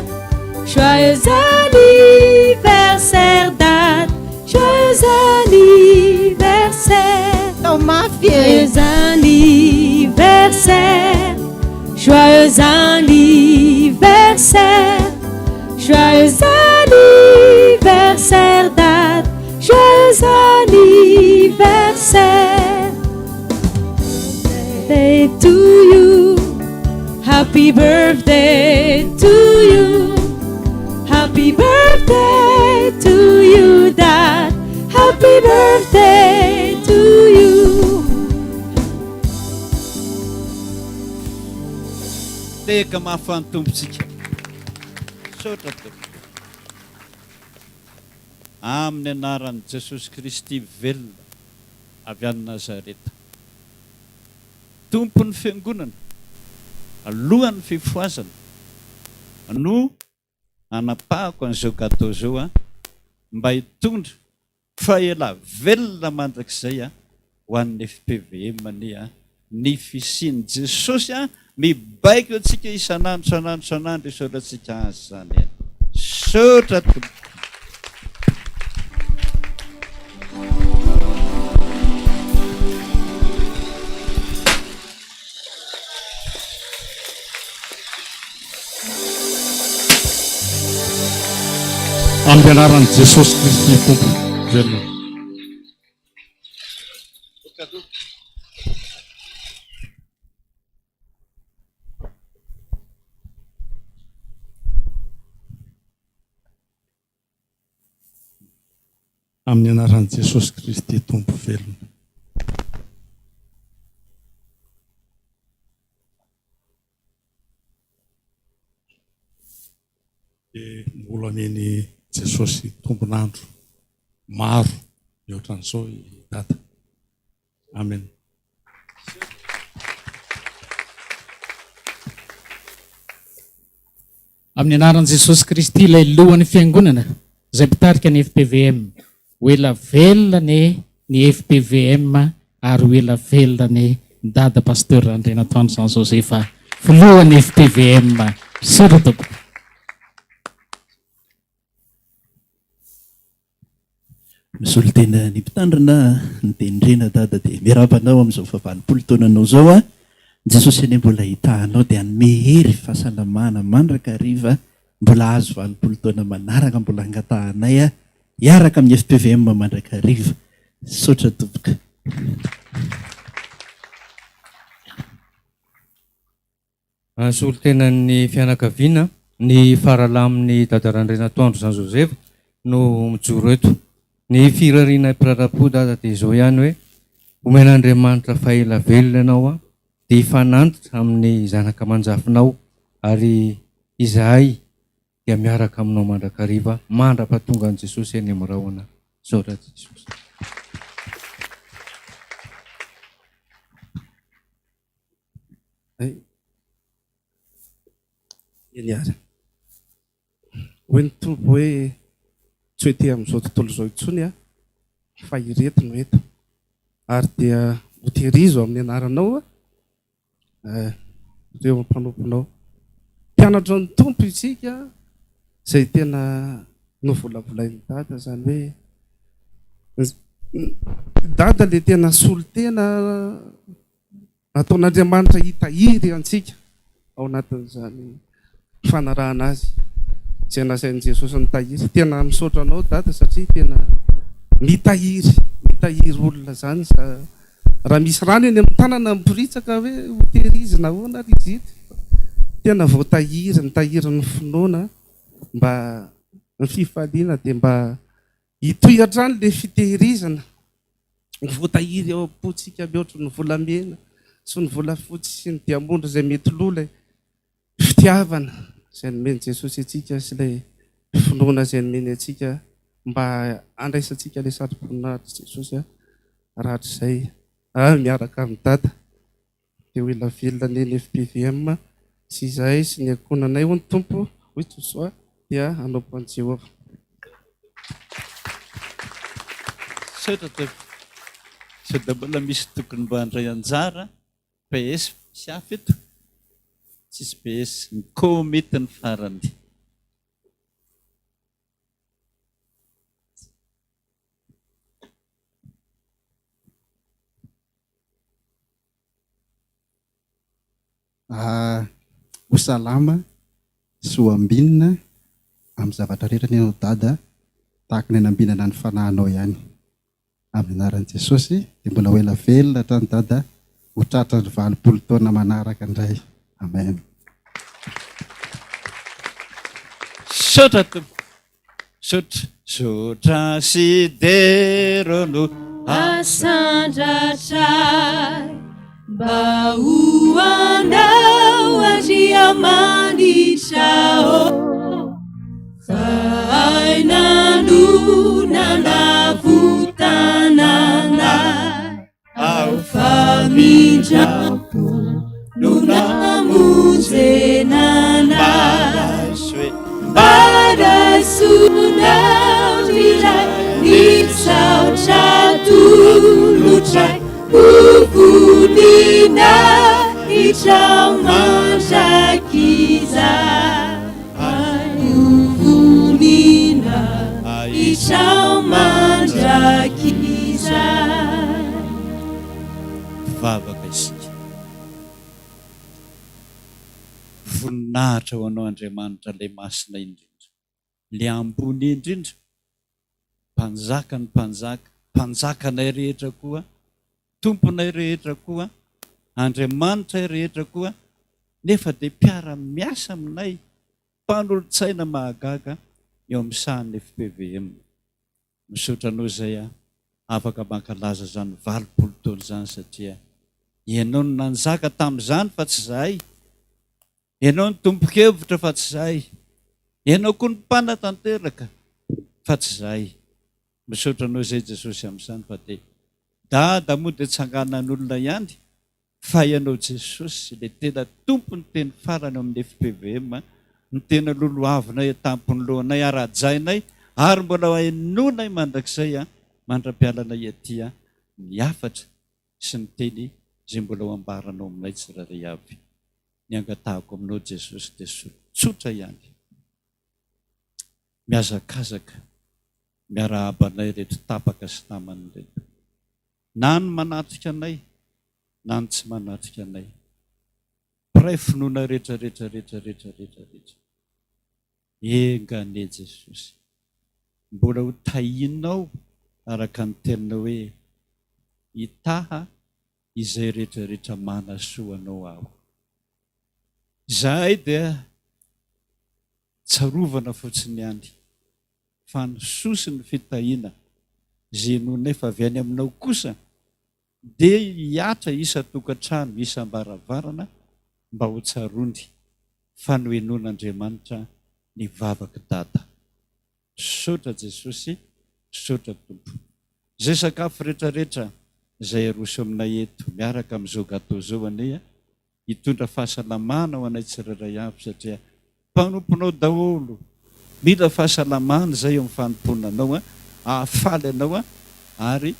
[SPEAKER 1] joyeux anniversaire Dad, joyeux anniversaire.
[SPEAKER 4] Atao mafy e.
[SPEAKER 1] Joyeux anniversaire, joyeux anniversaire, joyeux anniversaire Dad, joyeux anniversaire. Birthday to you, happy birthday to you, happy birthday to you, Dad, happy birthday to you.
[SPEAKER 5] Tehaka mafy ho an'ny Tompontsika. Misaotra Tompo. Amin'ny anaran'i Jesosy Kristy velona avy any Nazareta. Tompon'ny Fiangonana, alohan'ny fifohazana no hanapahako an'izao gateau izao an, mba hitondra fahela velona mandrakizay an, ho an'ny fpvm anie an, ny fisian'i Jesosy an, mibaiko antsika isan'andro isan'andro isan'andro isaorantsika Azy izany an. Misaotra Tompoko.
[SPEAKER 6] Amin'ny anaran'i Jesosy Kristy Tompo velona. Amin'ny anaran'i Jesosy Kristy Tompo velona. Dia mbola omen'i Jesosy tombon'andro maro mihoatra an'izao i Dada. Amen.
[SPEAKER 7] Amin'ny anaran'i Jesosy Kristy ilay lohan'ny fiangonana izay mpitarika ny fpvm, ho ela velona anie ny fpvm ary ho ela velona anie Dada Pasteur Randrianatoandro Jean Joseph filohan'ny fpvm. Misaotra tompoko.
[SPEAKER 8] Misolo tena ny mpitandrina ny tendrena dada dia miarahaba anao amin'izao faha 80 taonanao izao a! Jesosy anie mbola hitaha anao dia hanome hery fahasalamana mandrakariva mbola hahazo 80 taona manaraka mbola angatahanay a! hiaraka amin'ny fpvm mandrakariva. Misaotra tompoko.
[SPEAKER 9] Solontenan'ny fianakaviana, ny faralamin'i Dada Randrianatoandro Jean Joseph no mijoro eto. Ny firariana mpirarapo Dada dia izao ihany hoe, omen'Andriamanitra fahela velona ianao dia hifanantitra amin'ny zanaka aman-jafinao ary izahay dia miaraka aminao mandrakariva mandra-pahatongan'i Jesosy eny amin'ny rahona. Misaotra Jesosy.
[SPEAKER 6] Eny ary. Hoy ny Tompo hoe tsy ho ety amin'izao tontolo izao intsony aho fa ireto no eto. Ary dia hotehirizo amin'ny anaranao ireo mpanomponao. Mpianatra ny Tompo isika izay tena novolavolain'i Dada izany hoe Dada ilay tena solontena Nataon'Andriamanitra hitahiry antsika ao anatin'izany fanarahana Azy izay nasain'i Jesosy nitahiry. Tena misaotra anao Dada satria tena mitahiry, mitahiry olona izany. Raha misy rano eny amin'ny tanana miporitsaka hoe ho tehirizina ahoana ary izy ito? Tena voatahiry, nitahiry ny finoana mba ny fifaliana dia mba hitohy hatrany ilay fitehirizana. Voatahiry ao am-pontsika mihoatra ny volamena sy ny volafotsy sy ny diamondra izay mety lo ilay fitiavana izay nomen'i Jesosy antsika sy ilay finoana izay nomeny antsika mba handraisantsika ilay satroboninahitry Jesosy rahatrizay miaraka amin'i Dada. Dia ho ela velona anie ny fpvm sy izahay sy ny ankohonanay, hoy ny Tompo, hoy Josoa, dia hanompo an'i Jehovah.
[SPEAKER 5] Misaotra tompoko. Sao dia mbola misy tokony mba handray anjara PS misy hafa eto? Tsisy PS, ny komity ny farany.
[SPEAKER 10] Ho salama sy ho ambinina amin'ny zavatra rehetra anie ianao Dada tahaka ny anambinana ny fanahinao ihany. Amin'ny anaran'i Jesosy dia mbola ho ela velona hatrany Dada ho tratran'ny 80 taona manaraka indray. Amen.
[SPEAKER 5] Misaotra tompoko. Misaotra. Zotra sy dera no.
[SPEAKER 1] Asandratray mba ho anao Andriamanitra ô. Fa aina no nanavotana anay, ary famindram-po no namonjena anay. Mba raisinao ry Ray ny saotra atolotray ho voninahitra mandrakizay.
[SPEAKER 5] Hivavaka isika. Voninahitra ho Anao Andriamanitra ilay Masina indrindra, ilay Ambony indrindra, Mpanjakan'ny mpanjaka, Mpanjakanay rehetra koa, Tomponay rehetra koa, Andriamanitray rehetra koa, nefa dia mpiara-miasa aminay, mpanolotsaina mahagaga eo amin'ny sahan'ny fpvm. Misaotra anao izay aho afaka mankalaza izany 80 taona izany satria ianao no nanjaka tamin'izany fa tsy izahay, ianao no tompon-kevitra fa tsy izahay, ianao koa no mpanatanteraka fa tsy izahay. Misaotra anao izay Jesosy amin'izany fa dia Dada moa dia tsanganan'olona ihany fa ianao Jesosy ilay tena Tompon'ny teny farany ao amin'ny fpvm no tena lolohavinay an-tampon'ny lohanay ary hajainay ary mbola ho henoinay mandrakizay mandra-pialanay aty ny hafatra sy ny teny izay mbola ho ambaranao aminay tsirairay avy. Ny angatahako aminao Jesosy dia tsotra ihany. Mihazakazaka miarahaba anay ireto tapaka sy namana ireto. Na ny manatrika anay na ny tsy manatrika anay. Mpiray finoana rehetra rehetra rehetra rehetra rehetra rehetra. Enga anie Jesosy mbola ho tahianao araka ny teninao hoe hitaha izay rehetra rehetra manasoa anao aho. Izahay dia Tsarovana fotsiny ihany fa ny soa sy ny fitahiana izay inoanay fa avy any aminao kosa dia hihatra isan-tokantrano, isam-baravarana mba ho tsaroany fa nohenoin'Andriamanitra ny vavak'i Dada. Misaotra Jesosy, misaotra Tompo. Izay sakafo retraretra izay aroso aminay eto miaraka amin'izao gateau izao anie hitondra fahasalamana ho anay tsirairay avy satria mpanomponao daholo, mila fahasalamana izay eo amin'ny fanompoana anao hahafaly anao ary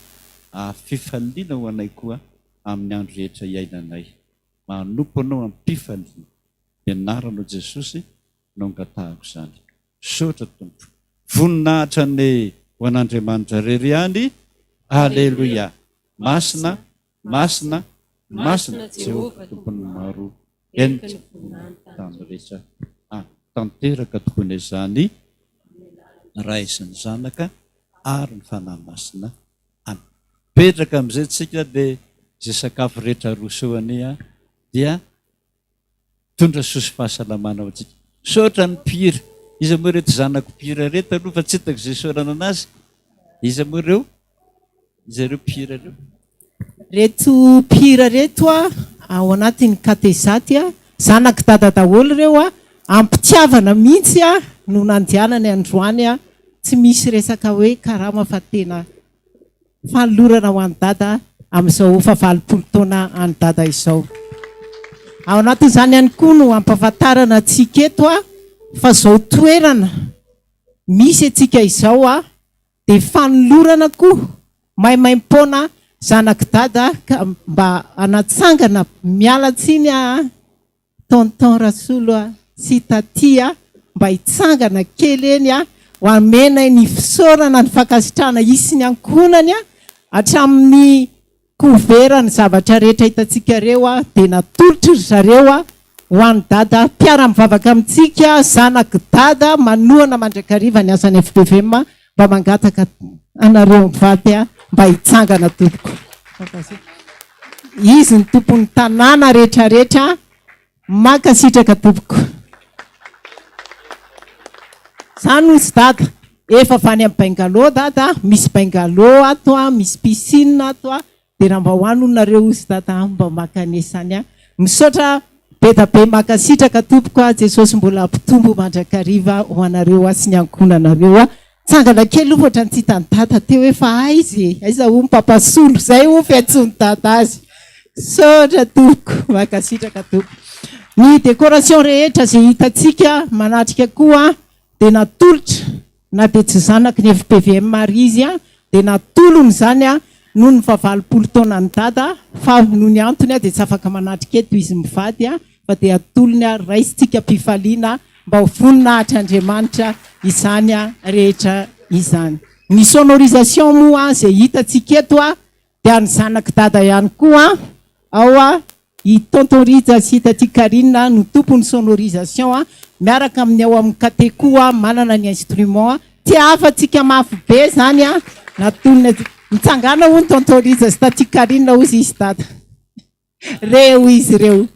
[SPEAKER 5] hahafifaliana ho anay koa amin'ny andro rehetra iainanay manompo anao am-pifaliana. Ny anaranao Jesosy no angatahako izany. Misaotra Tompo. Voninahitra anie ho an'Andriamanitra irery ihany. Aleloia. Masina Masina, masina Jehovah Tompon'ny maro, henika ny tany rehetra. Amen. Tanteraka tokoa anie izany, Ray sy ny Zanaka ary ny Fanahy Masina. Amen. Mipetraka amin'izay tsika dia izay sakafo rehetra aroso eo anie dia Mitondra soa sy fahasalamana ho antsika. Misaotra ny mpihira. Iza moa ireto zanako mpihira ireto aloha fa tsy hitako izay isaorana anazy. Iza moa ireo? Iza ireo mpihira ireo?
[SPEAKER 4] Reto mpihira reto a, ao anatin'ny katezaty a, zanak'i dada daholo ireo a, am-pitiavana mihitsy a no nandehanany androany a, tsy misy resaka hoe karama fa tena Fanolorana ho an'i Dada amin'izao faha 80 taona an'i Dada izao. Ao anatin'izany ihany koa no ampahafantarana antsika eto fa izao toerana misy antsika izao dia fanolorana koa maimaimpoana. zanak'i Dada ka mba hanatsangana, miala tsiny aho an, Tonton Rasolo a, sy Taty a, mba hitsangana kely eny a, ho amenay ny fisaorana ny fankasitrahana hisy ny ankohonany a, hatramin'ny couvert ny zavatra rehetra hitantsika reo a, dia natolotry ry zareo a, ho an'i Dada mpiara-mivavaka amintsika, zanak'i Dada manohana mandrakariva ny asan'ny FPVM, mba mangataka anareo mivady a, mba hitsangana tompoko. Izy ny tompon'ny tanàna rehetrarehetra, mankasitraka tompoko. Zany hozy dada, efa avy any amin'ny bungalow dada, misy bungalow ato a, misy piscine ato a, Dia raha mba ho any hono nareo ozy dada a mba mankanesa any a! Misaotra be da be mankasitraka tompoko a! Jesosy mbola hampitombo mandrakariva ho anareo a sy ny ankohonanareo a! Tsangana kely hono ohatran'ny tsy hitan'i dada teo hoe fa aiza e! Aiza hono papa solo zay hono fiantsoan'i dada azy! Misaotra tompoko! Mankasitraka tompoko! Ny décoration rehetra izay hitantsika manatrika koa dia natolotra na dia tsy zanaky ny fpvm ary izy dia natolony izany noho ny faha 80 taonan'i Dada fa noho ny antony dia tsy afaka manatrika eto izy mivady fa dia atolony raisintsika am-pifaliana mba ho voninahitr'Andriamanitra izany rehetra izany. Ny sonorisation moa izay hitantsika eto dia an'ny zanak'i Dada ihany koa ao I Tonton Rija sy Tatie Carine no tompon'ny sonorisation miaraka amin'ny ao amin'ny Cateco manana ny instrument. Tsy afa-tsika mafy be zany a! Natonina mitsangàna hono Tonton Rija sy Tatie Carine hozy izy dada. Reo izy ireo.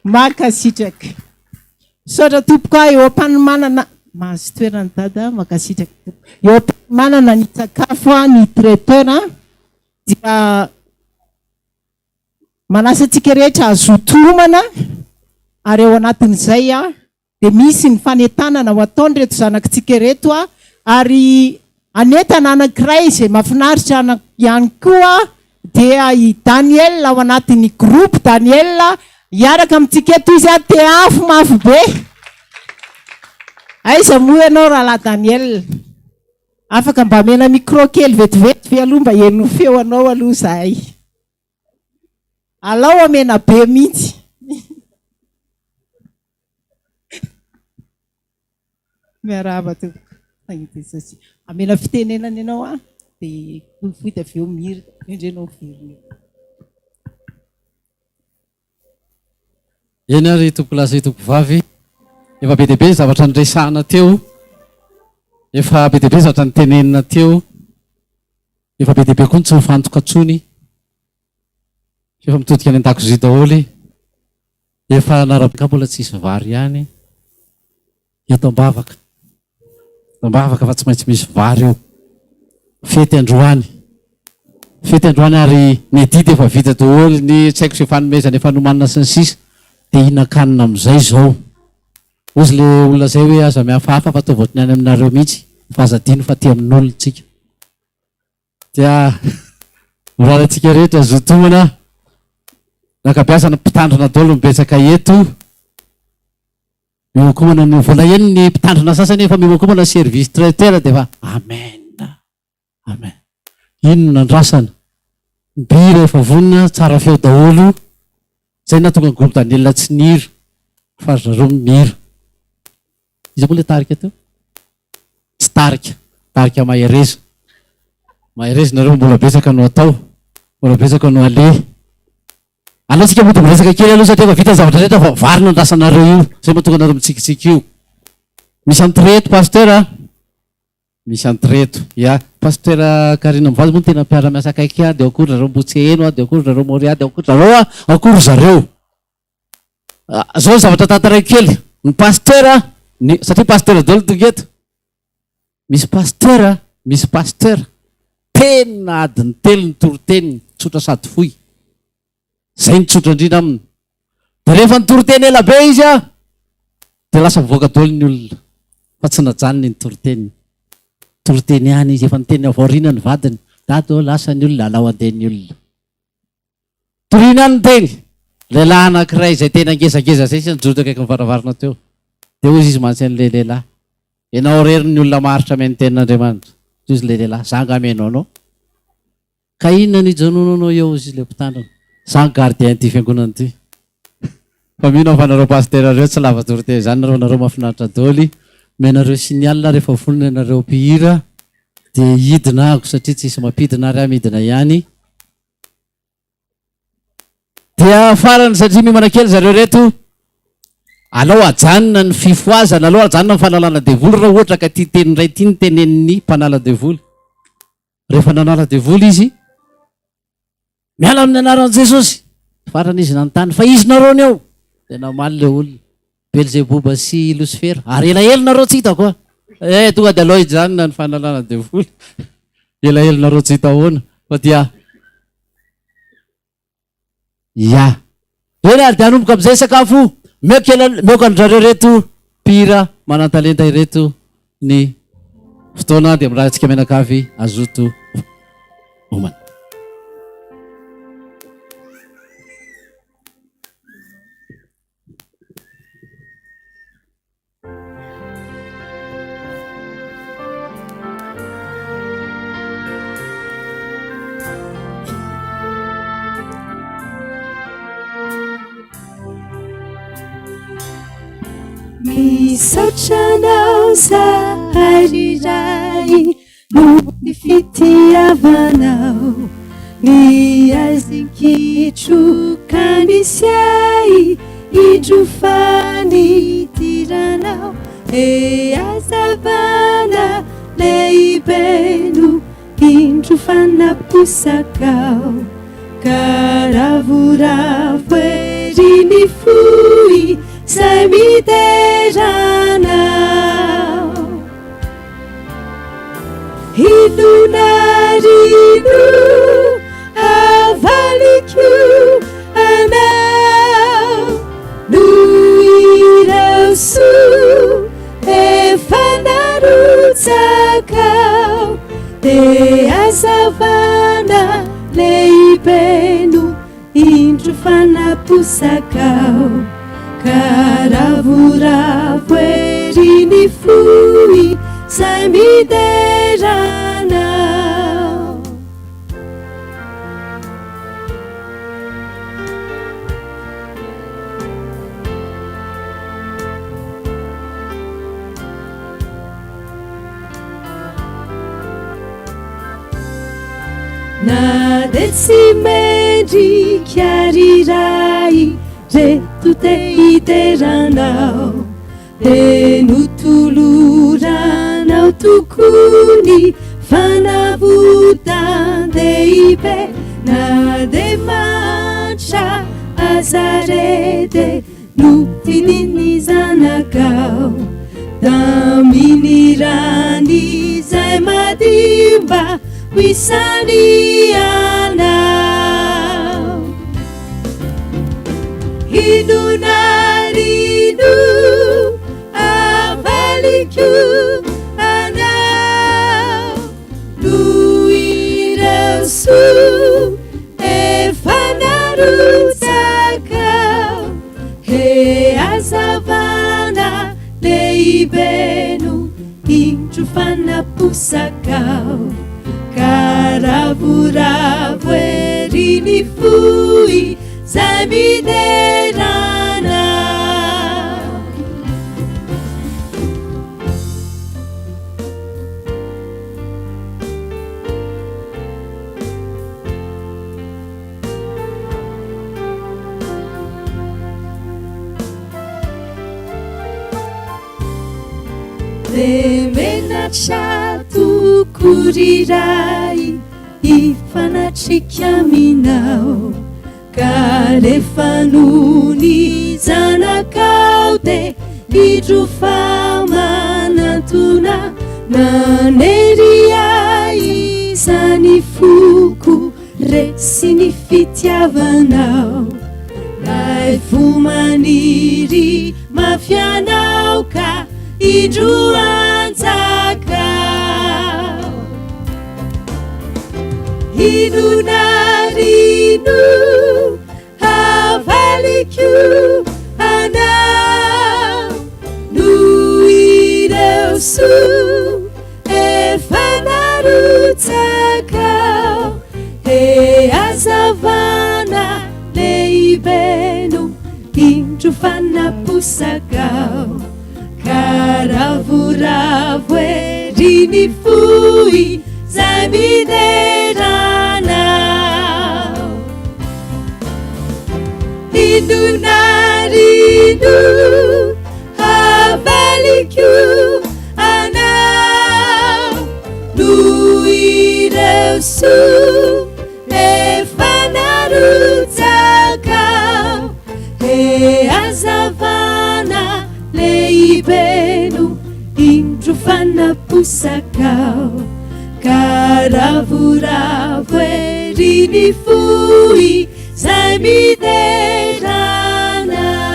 [SPEAKER 4] Mankasitraka. Misaotra tompoko a, eo am-panomanana mahazo toerana dada, mankasitraka tompoko. Eo am-panomanana ny sakafo ny traiteur dia Manasa antsika rehetra hazoto homana ary ao anatin'izay dia misy ny fanentanana ho ataon'ireto zanakitsika ireto ary hanentana anankiray izay mahafinaritra ihany koa dia i Daniel ao anatin'ny groupe Daniel hiaraka amintsika eto izy tehafo mafy be. Aiza moa ianao rahalahy Daniel? Afaka mba omena micro kely vetivety ve aloha mba heno feo anao aloha izahay. Alao omena be mihitsy. Miarahaba tompoko. Jesosy. Amena fitenenana ianao an, dia fohifohy dia avy eo mihira, avy eo indray ianao miverina eo.
[SPEAKER 7] Eny ary tompokolahy sy tompokovavy, efa be dia be ny zavatra niresahana teo, efa be dia be ny zavatra nitenenina teo, efa be dia be koa ny tsy mifantoka intsony, efa mitodika any an-dakozia daholo, efa nara-, mbola tsisy vary ihany. Eto am-bavaka. Eto am-bavaka fa tsy maintsy misy vary eo. Fety androany. Fety androany ary ny adidy efa vita daholo, ny tsy haiko izay fanomezana efa nomanina sy ny sisa. Dia hihinan-kanina amin'izay izao. Hozy ilay olona izay hoe aza mihafahafa fa ataovy ohatry ny any aminareo mihitsy fa aza adino fa aty amin'olona tsika. Dia mirary antsika rehetra zotomana. Nankabeazana mpitandrina daholo ny betsaka eto. Miomankomana ny vao naheno ny mpitandrina sasany efa miomankomana service traiteur dia efa amen amen iny no nandrasana ny bira efa vonona tsara feo daholo zay nahatonga ny groupe Daniel tsy nihira fa ry zareo mihira iza moa le tarika teo tsy tarika tarika mahereza mahereza nareo mbola betsaka no atao mbola betsaka no aleha Aleo tsika mody miresaka kely aloha satria efa vita ny zavatra rehetra fa vary no andrasanareo io. Zay mahatonga anareo mitsikitsiky io. Misy entrée eto pasteur a. Misy entrée eto. Ya, pasteur Karina mivady moa no tena mpiara-miasa akaiky ahy, dia ao koa ry zareo Mbotseheno a, dia ao koa ry zareo Moria, dia ao koa ry zareo a, ao koa ry zareo. Zao ny zavatra tantaraiko kely. Ny pasteur ny satria pasteur daholo tonga eto. Misy pasteur a, misy pasteur tena adiny telo ny toriteniny, tsotra sady fohy. Zay no tsotra indrindra aminy. Dia rehefa nitoriteny ela be izy a, dia lasa mivoaka daholo ny olona fa tsy najanony ny toriteniny. Toriteny ihany izy, efa niteny avy aoriana ny vadiny, dada ô lasa ny olona, alao andeha ny olona. Torina any ny teny. Lehilahy anankiray izay tena ngezangeza izay sisa nijoro teo akaikin'ny varavarana teo. Dia hoy izy mantsy an'ilay lehilahy, Ianao irery ny olona maharitra mihaino ny tenin'Andriamanitra. Hoy izy ilay lehilahy, Za angaha mihaino anao?
[SPEAKER 11] Ka inona no ijanonanao eo hozy ilay mpitandrina. Za ny gardien ity fiangonana ity. Fa mino aho fa nareo pasitera reo tsy lava toriteny izany nareo, nareo mahafinaritra doly. Omenareo signal rehefa vonona ianareo mpihira dia hidina aho satria tsisy mampidina ary aho midina ihany. Dia farany satria miomana kely zareo reto, alao ajanona ny fifohazana, alao ajanona ny fanalana devoly raha ohatra ka ity teny iray ity no tenenin'ny mpanala devoly. Rehefa nanala devoly izy, miala amin'ny anaran'i Jesosy. Farany izy nanontany, fa izy nareo ny ao? Dia namaly ilay olona, Belzeboba sy Losifera, ary elaelo nareo tsy hitako a! Eh, tonga dia alao hijanona ny fanalana devoly. Elaelo nareo tsy hita ahoana, fa dia Ya. Eny ary dia hanomboka amin'izay sakafo. Omeko kely an, omeko an-dry zareo ireto mpihira manan-talenta ireto ny fotoana dia mirary antsika mianakavy hazoto homana.
[SPEAKER 1] Misaotra anao zahay ry Ray noho ny fitiavanao Ny aizin-kitroka misy ahy indro fa nidiranao E hazavana lehibe no indro fa naposakao Ka ravoravo ery ny fohy izay midera anao Inona ary no havaliko anao noho ireo soa efa narotsakao Dia hazavana lehibe no Indro fa naposakao ka ravoravo ery ny fohy izay midera anao. Na dia tsy mendrika ary Ray reto te hidera Anao Dia notoloranao tokoa ny fanavotan-dehibe Na dia mahantra aza re dia Notinin' ny zanakao tamin' ny rany izay madio mba ho isan'ny anao. Inona ary no havaliko anao noho ireo soa efa narotsakao? He hazavana lehibe no indro fa naposakao, ka ravoravo ery ny fohy izay midera anao. Dia menatra tokoa ry Ray hifanatrika aminao Ka rehefa nony zanakao dia indro fa manantona Nanery ahy izany foko Resy ny fitiavanao Lay fo maniry mafy anao Ka indro anjakao Inona ary no havaliko anao Noho ireo soa efa narotsakao. fanaposakao Ka ravoravo ery ny fo izay midera Anao. Inona àry no havaliko Anao noho ireo soa efa narotsakao? He hazavana lehibe no indro fa naposakao, ka ravoravo ery ny fo izay midera Anao.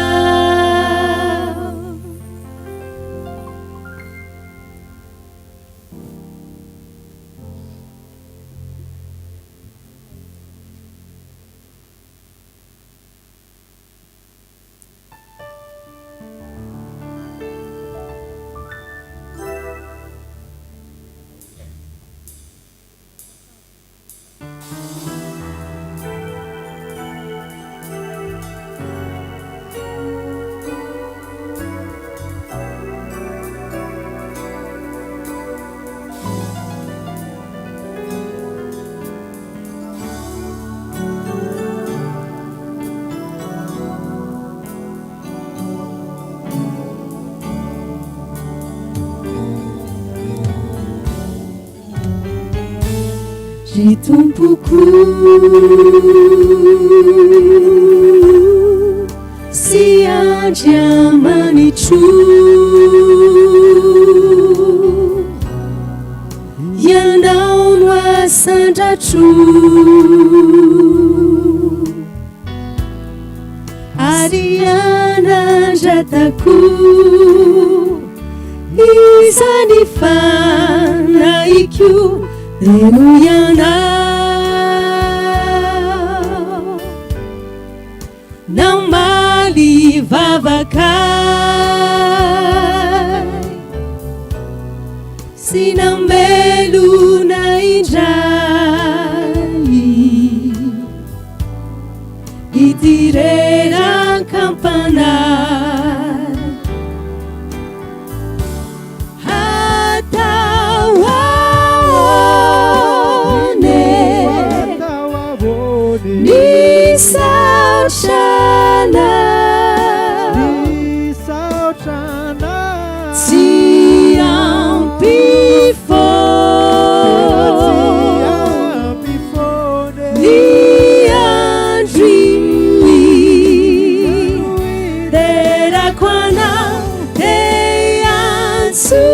[SPEAKER 1] Ry Tompoko sy Andriamanitro, Ianao no asandratro ary anandratako izany fanahiko henoy Ianao. Namaly vavaka sy namelona indray ity rerakam-panahy. Hatao ahoana e ny saotra anao tsy ampy foana ny andro Derako anao dia antso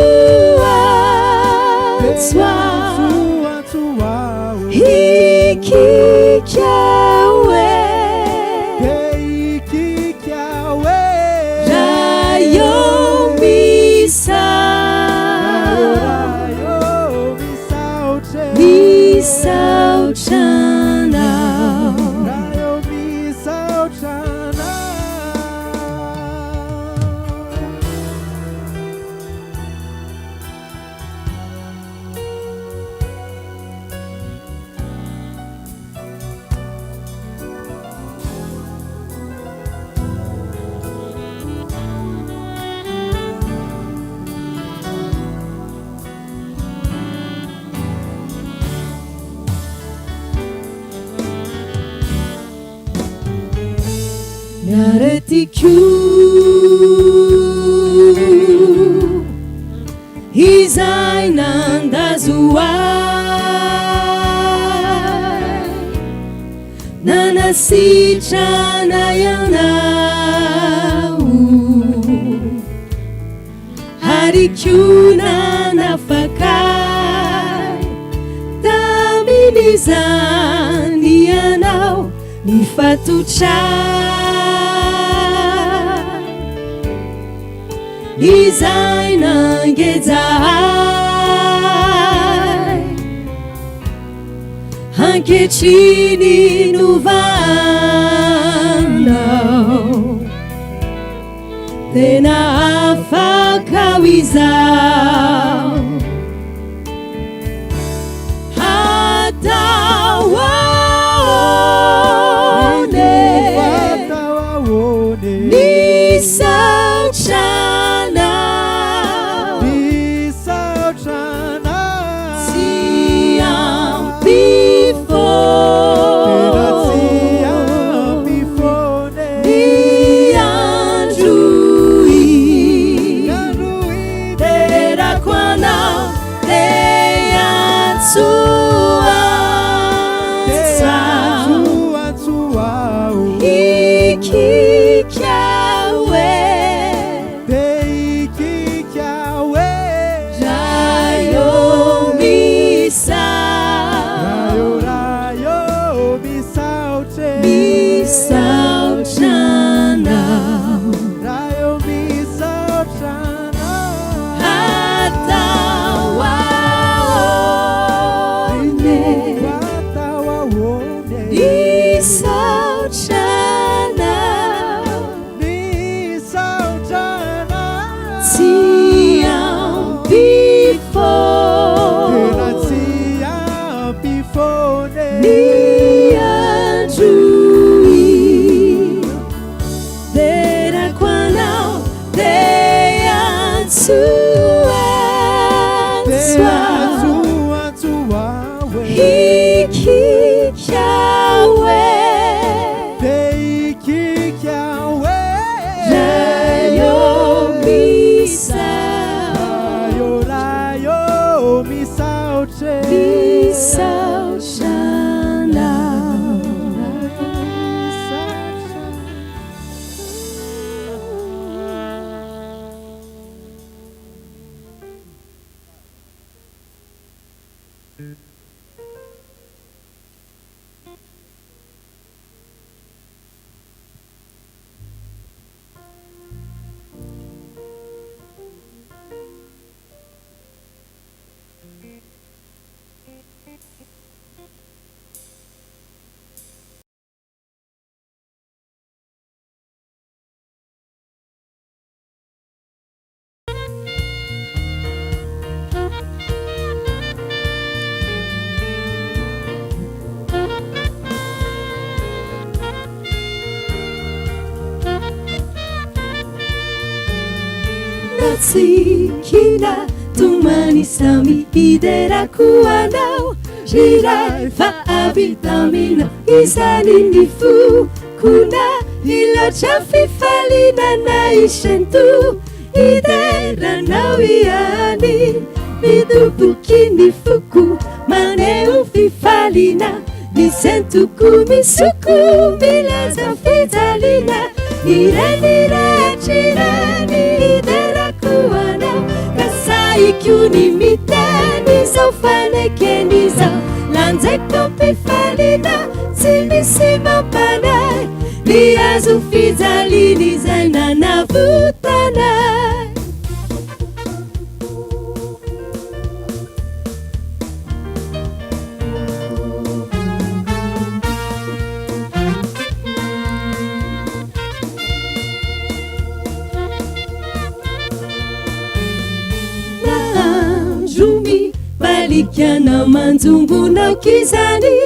[SPEAKER 1] antso aho Hikika hoe Raha eo misaotra anao. Ny aretiko izay nandazo ahy Nanasitrana ianao Ary koa nanafaka ahy tamin'izany ianao nifatotra izay nangeja ahy ankehitriny novanao. Tena afaka ho izaho Hatao ahoana e Ny saotra. aho Hikiky aho e Ray ô misaotra Misaotra Anao. Natsikina tomany samy hiderako anao ry Ray fa avy taminao izany ny foko na hilaotra fifaliana na hisento hidera anao ihany Midoboky ny foko maneho fifaliana Ny sentoko misoko milaza fijaliana Ireny rehetra ireny hiderako anao Ka sahiko ny miteny izao fanekena izao Lanjaiko am-pifaliana tsy misy mampanahy Ny hazo fijaliana izay nanavotana ahy. Nahandro mibaliaka na manjombona aoka izany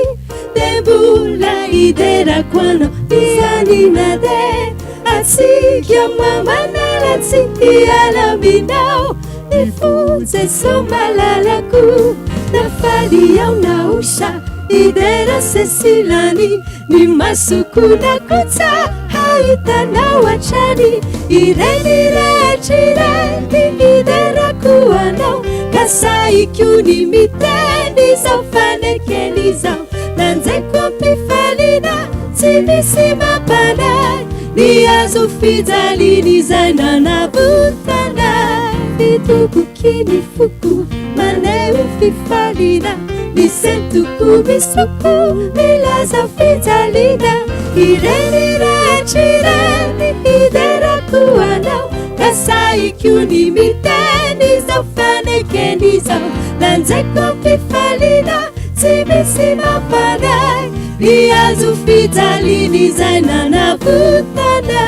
[SPEAKER 1] dia mbola hiderako anao izany na dia Atsika mamanala tsy hiala aminao Ny fo Jeso malalako Na faly aho na osa Hidera sesilany Ny masoko na kotsa Hahita anao hatrany Ireny rehetra ireny Hiderako anao Ka sahiko ny miteny Izao fanekena izao Lanjaiko am-pifaliana Tsy misy mampanahy ny hazo fijaliana izay nanavotana Fitoboky ny foko maneho fifaliana Ny sentoko misoko milaza fijaliana Ireny rehetra ireny hiderako anao Ka sahiko ny miteny izao fanekena izao Lanjaiko am-pifaliana tsy misy mampanahy Ny hazo fijaliana izay nanavotana.